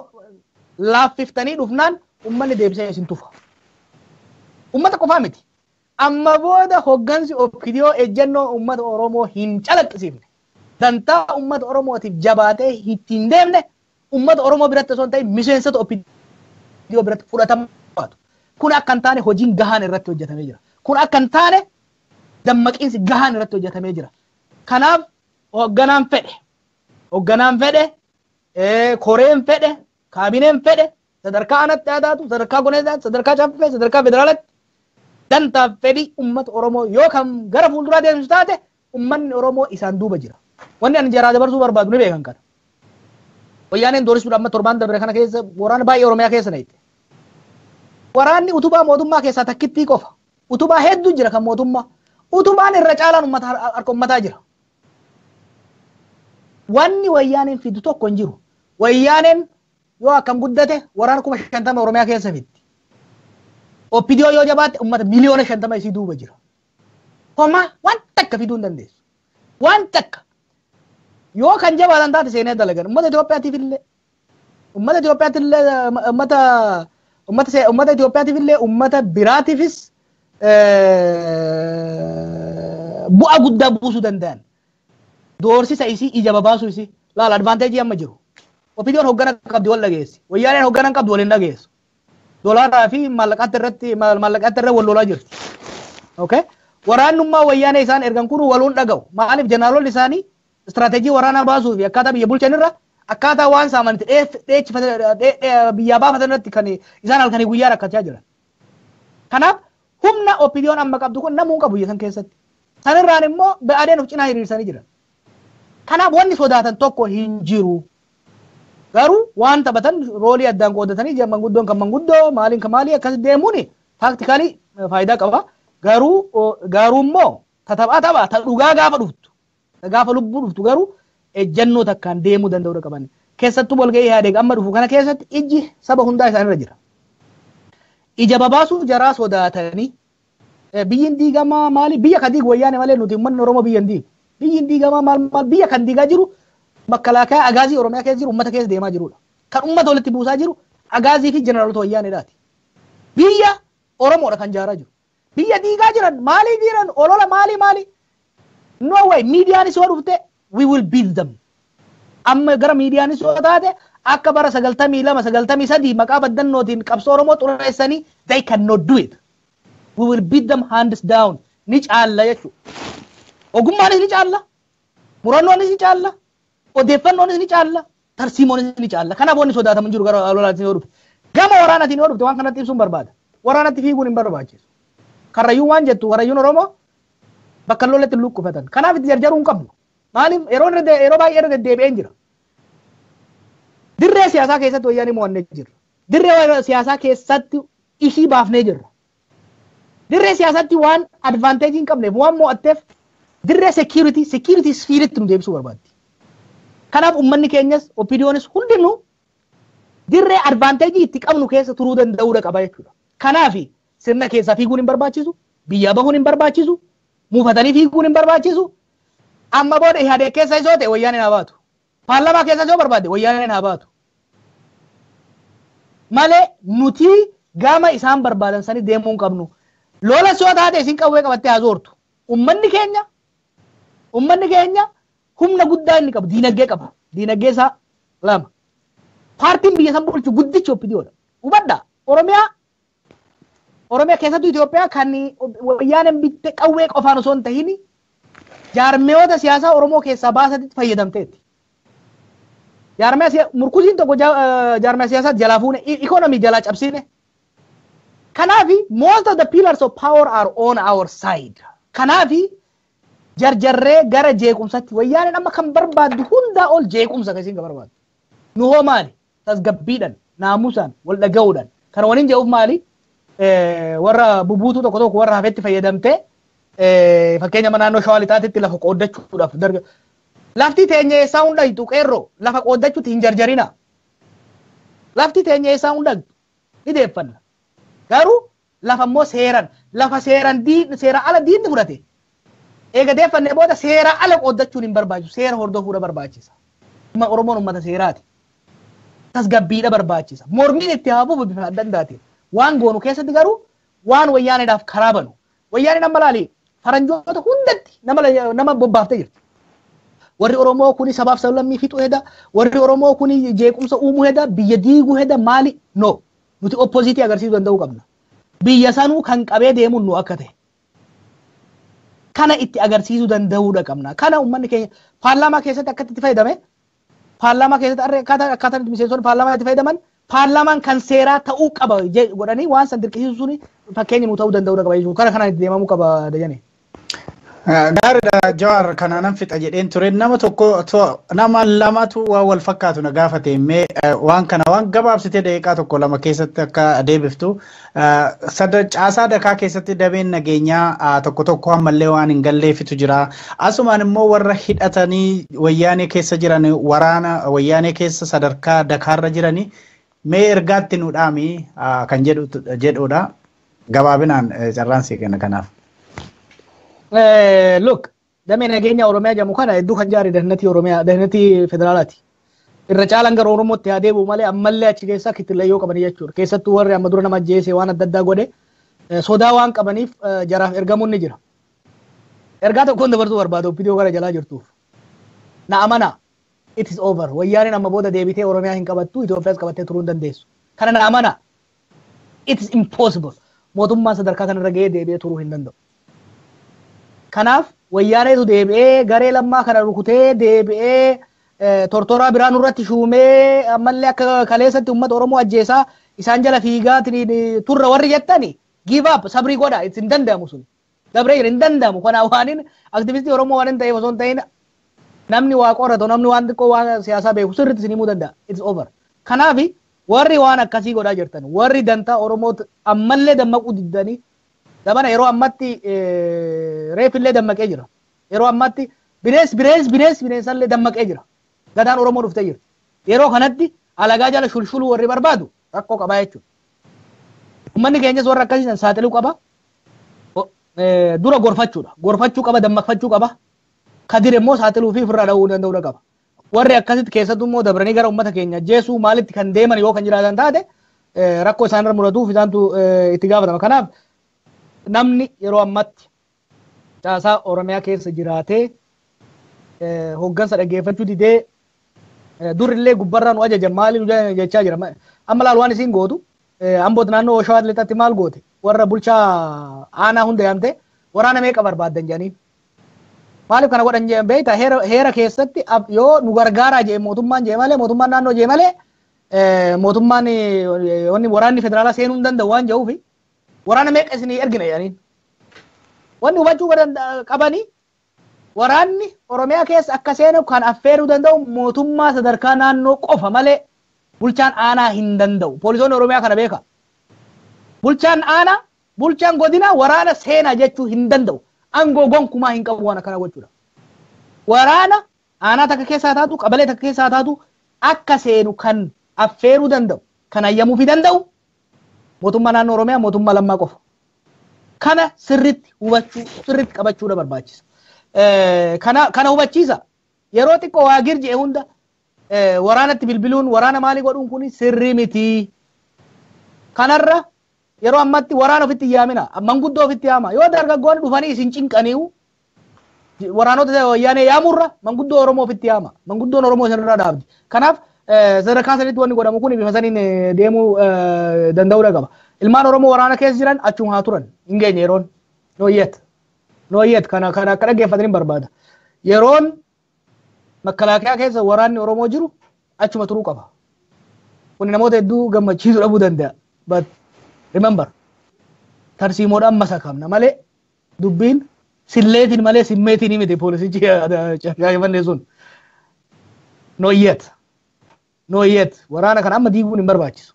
laaffiftanii dhufnaan uummanni deebisee isin tufa. Uummata qofaa miti. Amma booda hoggansi OPDO ejjennoo uummata Oromoo hin calaqqisiifne. Dantaa uummata Oromootiif jabaatee ittiin deemne uummata Oromoo biratti osoo hin ta'in miseensota OPDO biratti fudhatama baatu. Kun akka hin taane hojiin gahaan irratti hojjetamee jira. Kun akka hin taane dammaqiinsi gahaan irratti hojjetamee jira. Kanaaf hogganaan fedhe, koreen fedhe, kaabineen fedhe, sadarkaa aanatti haa taatu, sadarkaa goneessaatti, sadarkaa caffee, sadarkaa federaalatti dantaaf fedhii uummata Oromoo yoo kan gara fuulduraa deemsisu taate uummanni Oromoo isaan duuba jira. Wanni ani jaraa dabarsuu barbaadu ni beekan kana. Wayyaaneen doorisuudhaan amma torbaan darbe kana keessa waraana baay'ee Oromiyaa keessa na itti. Waraanni utubaa mootummaa keessaa takkittii qofa. Utubaa hedduu jira kan mootummaa. Utubaan irra caalaan uummata harka uummataa jira. Wanni wayyaaneen fidu tokko hin jiru. Wayyaaneen yoo akkam guddate waraana 50,000 Oromiyaa keessa fiddi. OPDO yoo jabaatte uummata 50,000,000 isii duuba jira. Homaa waan takka fiduu hin dandeessu. Waan takka. Yoo kan jabaatan taate seenee dalagan uummata Itoophiyaatiif illee uummata Itoophiyaatiif illee uummata Itoophiyaatiif illee uummata biraatiifis bu'aa guddaa buusuu danda'an. Doorsisa isii, ija babaasuu isii, laala advantage amma jiru. OPDOn hoggana qabdi, wal dhageessi. Wayyaaneen hoggana qabdi, wal hin dhageessu. Doolaaraa fi maallaqaatti irra wal lolaa jirti. Okay? Waraannummaa wayyaanee isaan ergan kun waluun dhaga'u. Maaliif? Jeneraaloonni isaanii istiraatejii waraanaa baasuu fi akkaataa biyya bulchan irra akkaataa waan saamanitti dheechifatan biyyaa baafatan irratti kan isaan halkanii guyyaa rakkachaa jiran. Kanaaf humna OPDOn amma qabdu kun namuu hin qabu biyya san keessatti. Sanirraan immoo ba'aadeen of cinaa hiriirsanii jiran. Kanaaf wanni sodaatan tokko hin jiru. Garuu waan taphatan role addaan qoodatanii, manguddoon kan manguddoo, maaliin kan maalii, akkas deemuun tactically faayidaa qaba. Garuu immoo taphaa taphaa ta dhugaa gaafa dhuftu, gaafa lubbuu dhuftu garuu ejjennoo takkaan deemuu danda'uu qaban. Keessattuu walga'ii Ihaadeeg amma dhufu kana keessatti ijji saba hundaa isaanirra jira. Ija babaasuu jaraa sodaatanii biyyi diigamaa maali, biyya kan diigu wayyaane malee nuti uummanni Oromoo biyya hin diigu. Biyyi diigamaa maal maal, biyya kan diigaa jiru makalaakaa agaazii Oromiyaa keessa jiru, uummata keessa deemaa jirudha. Kan uummata walitti buusaa jiru agaazii fi jeneraalota wayyaaneedhaati. Biyya Oromoodha kan jaaraa jiru. Biyya diigaa jiran maalii jiran, olola maalii maalii. No way, miidiyaanis yoo dhufte we will beat them. Amma gara miidiyaanis yoo taate akka bara 92, 93 maqaa baddannootiin qabsoo Oromoo xureessanii, they cannot do it. We will beat them hands down. Ni caalla jechuudha. Ogummaanis ni caalla. Murannoonis ni caalla. Odeeffannoonis ni caalla. Tarsiimoonis ni caalla. Kanaaf wanni sodaatamu hin jiru gara lolaatiin yoo dhufe. Gama waraanaatiin yoo dhufte waan kanatti ibsuun barbaada. Waraanatti fiiguun hin barbaachisu. Karrayyuun waan jettu, karrayyuun Oromoo bakka lolatti luqqifatan. Kanaaf itti jarjaruu hin qabnu. Maaliif? Yeroo baay'ee irra deddeebi'een jira. Dirree siyaasaa keessatti wayyaanii mo'annee jirra. Dirree siyaasaa keessatti ishii baafnee jirra. Dirree siyaasaatti waan advantage hin qabneef, waan mo'atteef, dirree security sphereitti nu deebisuu barbaaddi. Kanaaf uummanni keenyas OPDOnis hundinuu dirree advantage itti qabnu keessa turuu danda'uudha qaba jechuudha. Kanaaf sirna keessaa fiiguun hin barbaachisu, biyyaa bahuun hin barbaachisu, muufatanii fiiguun hin barbaachisu. Amma booda Ihaadeeg keessa isoo ta'e wayyaaneen haa baatu. Paarlaamaa keessa isoo barbaadde wayyaaneen haa baatu. Malee nuti gama isaan barbaadan sanii deemuu hin qabnu. Lola soo taate isin qawwee qabattee haa zoortu. Uummanni keenya humna guddaa inni qabu diinagdee qaba. Diinagdee isaa lama. Paartiin biyya san bulchu guddichi OPDOdha. Hubadhaa, Oromiyaa keessattuu Itoophiyaa kan wayyaaneen bitte qawwee qofaan osoo hin tahin jaarmeewota siyaasaa Oromoo keessaa baasatitti fayyadamteetti. Jaarmee murkusiin tokko jaarmee siyaasaa jalaa fuune, ikonomii jalaa cabsine. Kanaafi most of the pillars of power are on our side. Kanaafi jarjarree gara jeequmsatti, wayyaaneen amma kan barbaaddu hundaa ol jeequmsa kan isin barbaaddu. Nu hoo maali? Tasgabbiidhaan, naamusaan, wal dhaga'uudhaan. Kana waliin jedhuuf maali? Warra bubuutuu tokko tokko warra hafetti fayyadamtee, fakkeenya naannoo Shawaa Lixaatitti lafa qooddachuudhaaf darga. Lafti teenya eessaa hunda hitu, qeerroo, lafa qooddachuutti hin jarjarina. Lafti teenya eessaa hunda ni deeffanna. Garuu Lafa immoo seeran lafa seeran seera ala diinni fudhate. Eega deeffannee booda seera ala qooddachuun hin barbaachisu. Seera hordofuudha barbaachisa. Oromoon uummata seeraati. Tasgabbiidha barbaachisa. Mormiin itti hafuuf bifa adda addaatiin. Waan goonu keessatti garuu waan wayyaaneedhaaf karaa banu. Wayyaaneen amma laali faranjoota hundatti nama bobbaaftee jirti. Warri Oromoo kuni sabaaf sablammii fixuu heda. Warri Oromoo kuni jeequmsa uumuu heda. Biyya diiguu heda maali? No. Nuti oppoziitii agarsiisuu danda'uu qabna. Biyya sanuu kan qabee deemuun nu akka ta'e. Kana itti agarsiisuu danda'uudha qabna. Kana uummanni keenya paarlaamaa keessatti akkatti itti fayyadame, paarlaamaa keessatti akkaataa miseensonni paarlaamaa itti fayyadaman, paarlaamaan kan seeraa ta'uu qaba godhanii waan san dirqisiisuu suni fakkeenya nuu ta'uu danda'uudha qaba jechuudha. Kana kanaan itti deemamuu qaba Dajane. Gaariidha Jawaar, kanaanan fixa jedheen ture. Nama tokko, nama lamatu waan wal fakkaatu na gaafate. Mee waan kana waan gabaabsitee daqiiqaa tokko lama keessatti akka deebiftu. Caasaa dakaa keessatti dameen nageenyaa tokko tokko ammallee waan hin galleefitu jira. Asumaan immoo warra hidhatanii wayyaanee keessa jiran, waraana wayyaanee keessa sadarkaa dakaarra jiranii, mee ergaatti nu dhaami kan jedhudha. Gabaabinaan carraan sii kenna kanaaf. Look, damee nageenya Oromiyaa jedhamu kana hedduu kan jaare dahnatii Oromiyaa, dahnatii federaalaati. Irra caalaan gara Oromootti haa deebi'u malee ammallee achi keessaa kittillayyoo qabanii jechuudha. Keessattuu warri amma dura nama ajjeese, waan adda addaa godhe, sodaa waan qabaniif jaraaf ergamuun ni jira. Ergaa tokkoon dabarsuu barbaada OPDO gara jalaa jirtuuf. Na amanaa. It is over. Wayyaaneen amma booda deebitee Oromiyaa hin qabattu, Itoophiyaas qabattee turuu hin dandeessu. Kana na amanaa. It is impossible. Mootummaan sadarkaa kanarra gahee deebi'ee turuu hin danda'u. Kanaaf wayyaaneetu deebi'ee garee Lammaa kana rukutee deebi'ee tortoraa biraa nurratti shuumee ammallee akka kaleessatti uummata Oromoo ajjeesaa isaan jala fiigaa turra warri jettani, give up, sabrii godha. Hin danda'amu sun. Dabree jira, hin danda'amu. Kanaaf waanin aktivistii Oromoo waan hin ta'eef osoo hin ta'in, namni waa qoratu, namni waan xiqqoo waan siyaasaa beeku sirriitti isin himuu danda'a. It's over. Kanaaf warri waan akkasii godhaa jirtan, warri dantaa Oromoo ammallee dammaquu diddanii dabana, yeroo ammatti reefillee dammaqee jira. Yeroo ammatti bineensi bineensi bineensi bineensallee dammaqee jira. Gadaan Oromoo dhuftee jirti. Yeroo kanatti alagaa jala shulshuluu warri barbaadu rakkoo qabaa jechuudha. Uummanni keenyas warra akkasii san saaxiluu qaba. Dura gorfachuudha. Gorfachuu qaba, dammaqfachuu qaba. Kadir immoo saaxiluu fi ofirraa dha'uu danda'uu qaba. Warri akkasitti keessattuu immoo dabranii gara uummata keenya ajjeesuu maalitti kan deeman yoo kan jiraatan taate, rakkoo isaanirra mudatuuf isaantu itti gaafatama. Kanaaf namni yeroo ammatti caasaa Oromiyaa keessa jiraatee hoggansa dhaggeeffachuu didee, durillee gubbarraa nu ajajan maali nu jechaa jira. Amma laal waan isiin gootu, Amboot naannoo Shawaa Lixaatti maal goote? Warra bulchaa aanaa hunda yaamte, waraana meeqa barbaaddan jedhaniin. Maaliif kana godhan jeen beektaa? Heera keessatti yoo nu gargaaraa jee mootummaan jee malee, mootummaan naannoo jee malee, mootummaan wanni waraanni federaalaa seenuu hin danda'u waan jedhuufi waraana meeqa isinii ergina jedhaniin. Wanni hubachuu qabanii, waraanni Oromiyaa keessa akka seenu kan affeeruu danda'u mootummaa sadarkaa naannoo qofa malee bulchaan aanaa hin danda'u. Poolisoonni Oromiyaa kana beeka. Bulchaan aanaa, bulchaan godinaa waraana seenaa jechuu hin danda'u. Aangoo gonkumaa hin qabu waan akkana gochuudha. Waraana aanaa takka keessaa taatu, qabalee takka keessaa taatu akka seenu kan affeeruu danda'u, kan hayyamuufii danda'u mootummaa naannoo Oromiyaa, mootummaa Lammaa qofa. Kana sirritti hubachuu, sirritti qabachuudha barbaachisa. Kana hubachiisa. Yeroo xiqqoo waa girji'e hunda waraanatti bilbiluun, waraana maalii godhuun kun sirrii miti. Kanarra yeroo ammatti waraana ofitti yaamina, manguddoo ofitti yaama. Yoo dargaggoonni dhufanii isin cinqaniiru, waraanota wayyaanee yaamurra manguddoo Oromoo ofitti yaama. Manguddoon Oromoo isinirraa dhaabdi. Kanaaf sadarkaa sanitti wanni godhamu kun bifa saniin deemuu danda'uudha qaba. Ilmaan Oromoo waraana keessa jiran achuma haa turan. Hin geenye yeroon. Not yet. Not yet, kana akka dhaggeeffatanii barbaada. Yeroon makalaakaa keessa waraanni Oromoo jiru achuma turuu qaba. Kun namoota hedduu gammachiisuu dhabuu danda'a. But remember, tarsiimoodhaan masakamna malee dubbiin silleetiin malee simmeetiin miti poolisichi Shaashamannee sun. Not yet. Not yet. Waraana kana amma diiguun hin barbaachisu.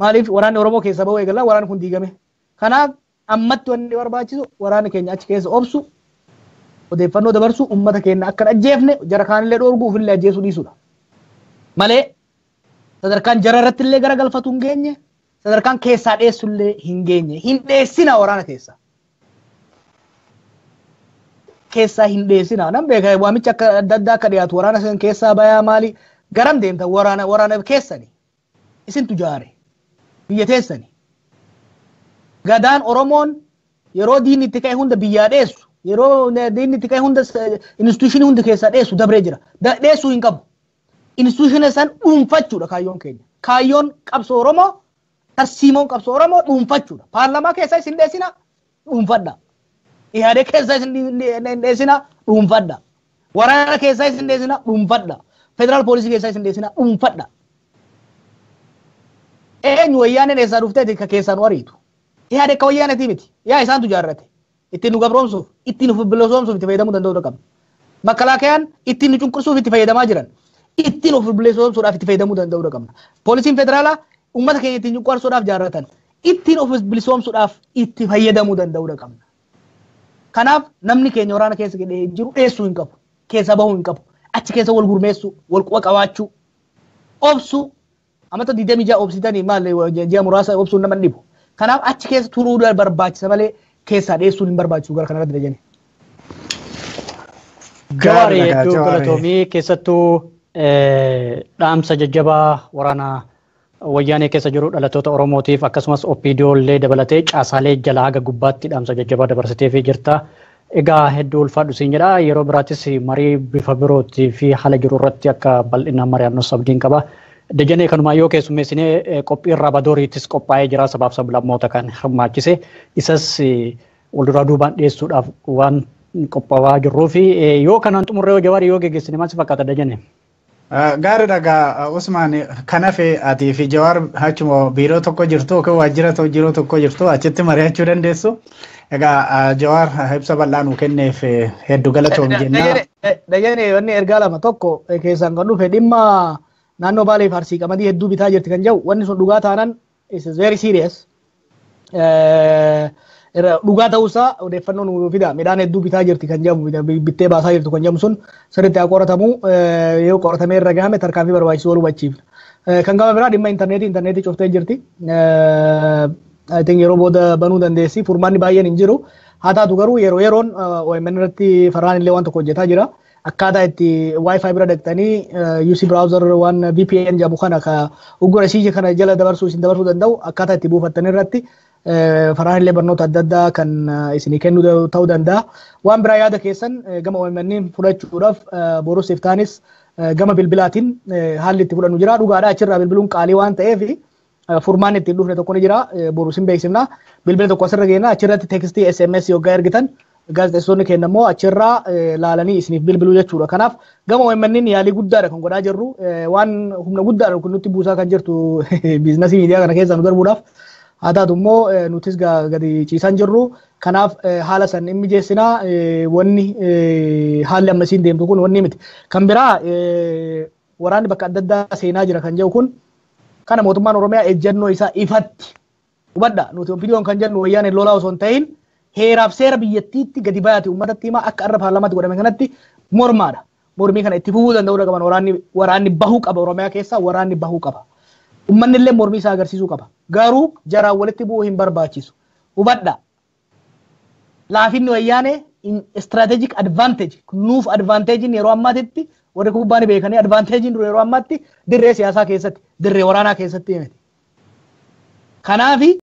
Maaliif? Waraanni Oromoo keessa bahuu eegala, waraanni kun diigame. Kanaaf ammatti wanni barbaachisu waraanni keenya achi keessa obsu, odeeffannoo dabarsu, uummata keenya akka hin ajjeefne jara kaanillee dhoorguu, ofillee ajjeesuu dhiisudha. Malee sadarkaan jara irratti illee garagalfatu hin geenye. Sadarkaan keessaa dheessullee hin geenye. Hin dheessina waraana keessa. Keessaa hin dheessina. Nan beeka, waamicha akka adda addaa akka dhiyaatu, waraana san keessaa bayaa maali, garam deemta? Waraana keessani. Isintu jaare. Biyya teessani. Gadaan Oromoon yeroo diinni itti ka'e hunda biyyaa dheessu, yeroo diinni itti ka'e hunda institution hundi keessaa dheessu dabree jira. Dheessuu hin qabu. Institution san dhuunfachuudha kaayyoon keenya. Kaayyoon qabsoo Oromoo, tarsiimoon qabsoo Oromoo dhuunfachuudha. Paarlamaa keessaa isin dheessina, dhuunfadha. Ihaadee keessaa isin dheessina, dhuunfadha. Waraana keessaa isin dheessina, dhuunfadha. Federaal poolisii keessaa isin dheessina, dhuunfadha. Eenyu wayyaaneen eessaa dhuftee ka keessaan wariitu? Ihaadee akka wayyaanetii miti. Yaa isaantu jaarrate. Ittiin nu gabroomsuuf, ittiin nu bilisoomsuuf itti fayyadamuu danda'uu qabna. Makalaakayaan ittiin nu cunqursuuf itti fayyadamaa jiran. Ittiin of bilisoomsuudhaaf itti fayyadamuu danda'uu qabna. Poolisiin federaalaa uummata keenya ittiin cunqursuudhaaf jaarratan. Ittiin of bilisoomsuudhaaf itti fayyadamuu danda'uu qabna. Kanaaf namni keenya waraana keessa jiru dheessuu hin qabu. Keessa bahuu hin qabu. Achi keessa wal gurmeessuu, wal quba qabaachuu, obsuu. Amata 26 obsitanii maal, ji'a muraasa obsuun nama dhibu. Kanaaf achi keessa turuu barbaachisa malee keessaa dheessuun hin barbaachisu gara kanarratti dajane. Gaarii, hedduu galatoomii. Keessattuu dhaamsa jajjabaa waraana wayyaanee keessa jiru dhalattoota Oromootiif, akkasumas OPDO illee dabalatee caasaalee jalaa haga gubbaatti dhaamsa jajjabaa dabarsiteefii jirta. Egaa hedduu ulfaadhu siin jedha. Yeroo biraattis marii bifa birootii fi haala jiru irratti akka bal'inaan mari'annus abdiin qaba. Dajanee, kanumaa yoo keessummeessinee, qophii irraa badooriittis qophaa'ee jira, sabaaf sablammoota kan hirmaachise. Isas walduraa duubaan dhiyeessuudhaaf waan qophaa'aa jirruu fi yoo kanaan xumurree yoo Jawaarii yoo geggeessine maal si fakkaata, Dajane? Gaariidha gaa Usmaan, kan hafe atii fi Jawaar achuma biiroo tokko jirtu yookiin waajjira jiruu tokko jirtu, achitti mari'achuu dandeessu. Egaa Jawaar ibsa bal'aa nuu kenneef hedduu galatoom jenna. Dajane, wanni ergaa lama tokko keessaan kan dhufe, dhimma naannoo Baalee fi Arsii qamadii hedduu bitaa jirti kan jedhu, wanni sun dhugaa taanaan is very serious. Dhugaa ta'uusaa odeeffannoo nu fida. Midhaan hedduu bitaa jirti kan jedhamu, bittee baasaa jirtu kan jedhamu sun sirriitti haa qoratamu. Yoo qoratamee irra gahame tarkaanfii barbaachisu wal hubachiifna. Kan gama biraa dhimma intarneetii cuftee jirti. I think yeroo booda banuu dandeessi. Furmaanni baay'een hin jiru. Haa taatu garuu yeroo yeroon OMN irratti Farraan illee waan tokko hojjetaa jira. Akkaataa itti Wi-Fi bira dhaqxanii UC browser waan VPN jedhamu kana ka uggura ishii kana jala dabarsuu isin dabarsuu danda'u akkaataa itti buufattan irratti Farraan illee barnoota adda addaa kan isinii kennuu ta'uu danda'a. Waan biraa yaada keessan gama OMN fudhachuudhaaf borus iftaanis gama bilbilaatiin haalli itti fudhannu jira. Dhugaadhaa, achirraa bilbiluun qaalii waan ta'eef furmaan ittiin dhufne tokko ni jira. Borus hin beeksifna. Bilbila tokko asirra geenna, achirratti text SMS yoggaa ergitan gaazexeessitoonni keenya immoo achirraa laalanii isiniif bilbiluu jechuudha. Kanaaf gama OMN yaalii guddaadha kan godhaa jirru. Waan humna guddaadha kun nutti buusaa kan jirtu business miidiyaa kana keessaa nu darbuudhaaf. Haa taatu immoo nutis gadi ciisaan jirru. Kanaaf haala san hin mijeessinaa, wanni haalli ammasiin deemtu kun wanni miti. Kan biraa waraanni bakka adda addaa seenaa jira kan jedhu kun, kana mootummaan Oromiyaa ejjennoo isaa ifatti hubadha. Nuti OPDOn kan jennu wayyaaneen lolaa osoo hin ta'in heeraaf seera biyyattiitti gadi bayaate uummatatti himaa, akka arra paarlaamaatti godhame kanatti mormaadha. Mormii kana itti fufuu danda'uu qaban, waraanni bahuu qaba, Oromiyaa keessaa waraanni bahuu qaba. Uummanni illee mormii isaa agarsiisuu qaba. Garuu jaraan walitti bu'uu hin barbaachisu. Hubadha. Laafinni wayyaanee strategic advantage nuuf, advantagein yeroo ammaatitti warri kubbaa ni beekanii, advantagein yeroo ammaatti dirree siyaasaa keessatti, dirree waraanaa keessatti miti. Kanaafi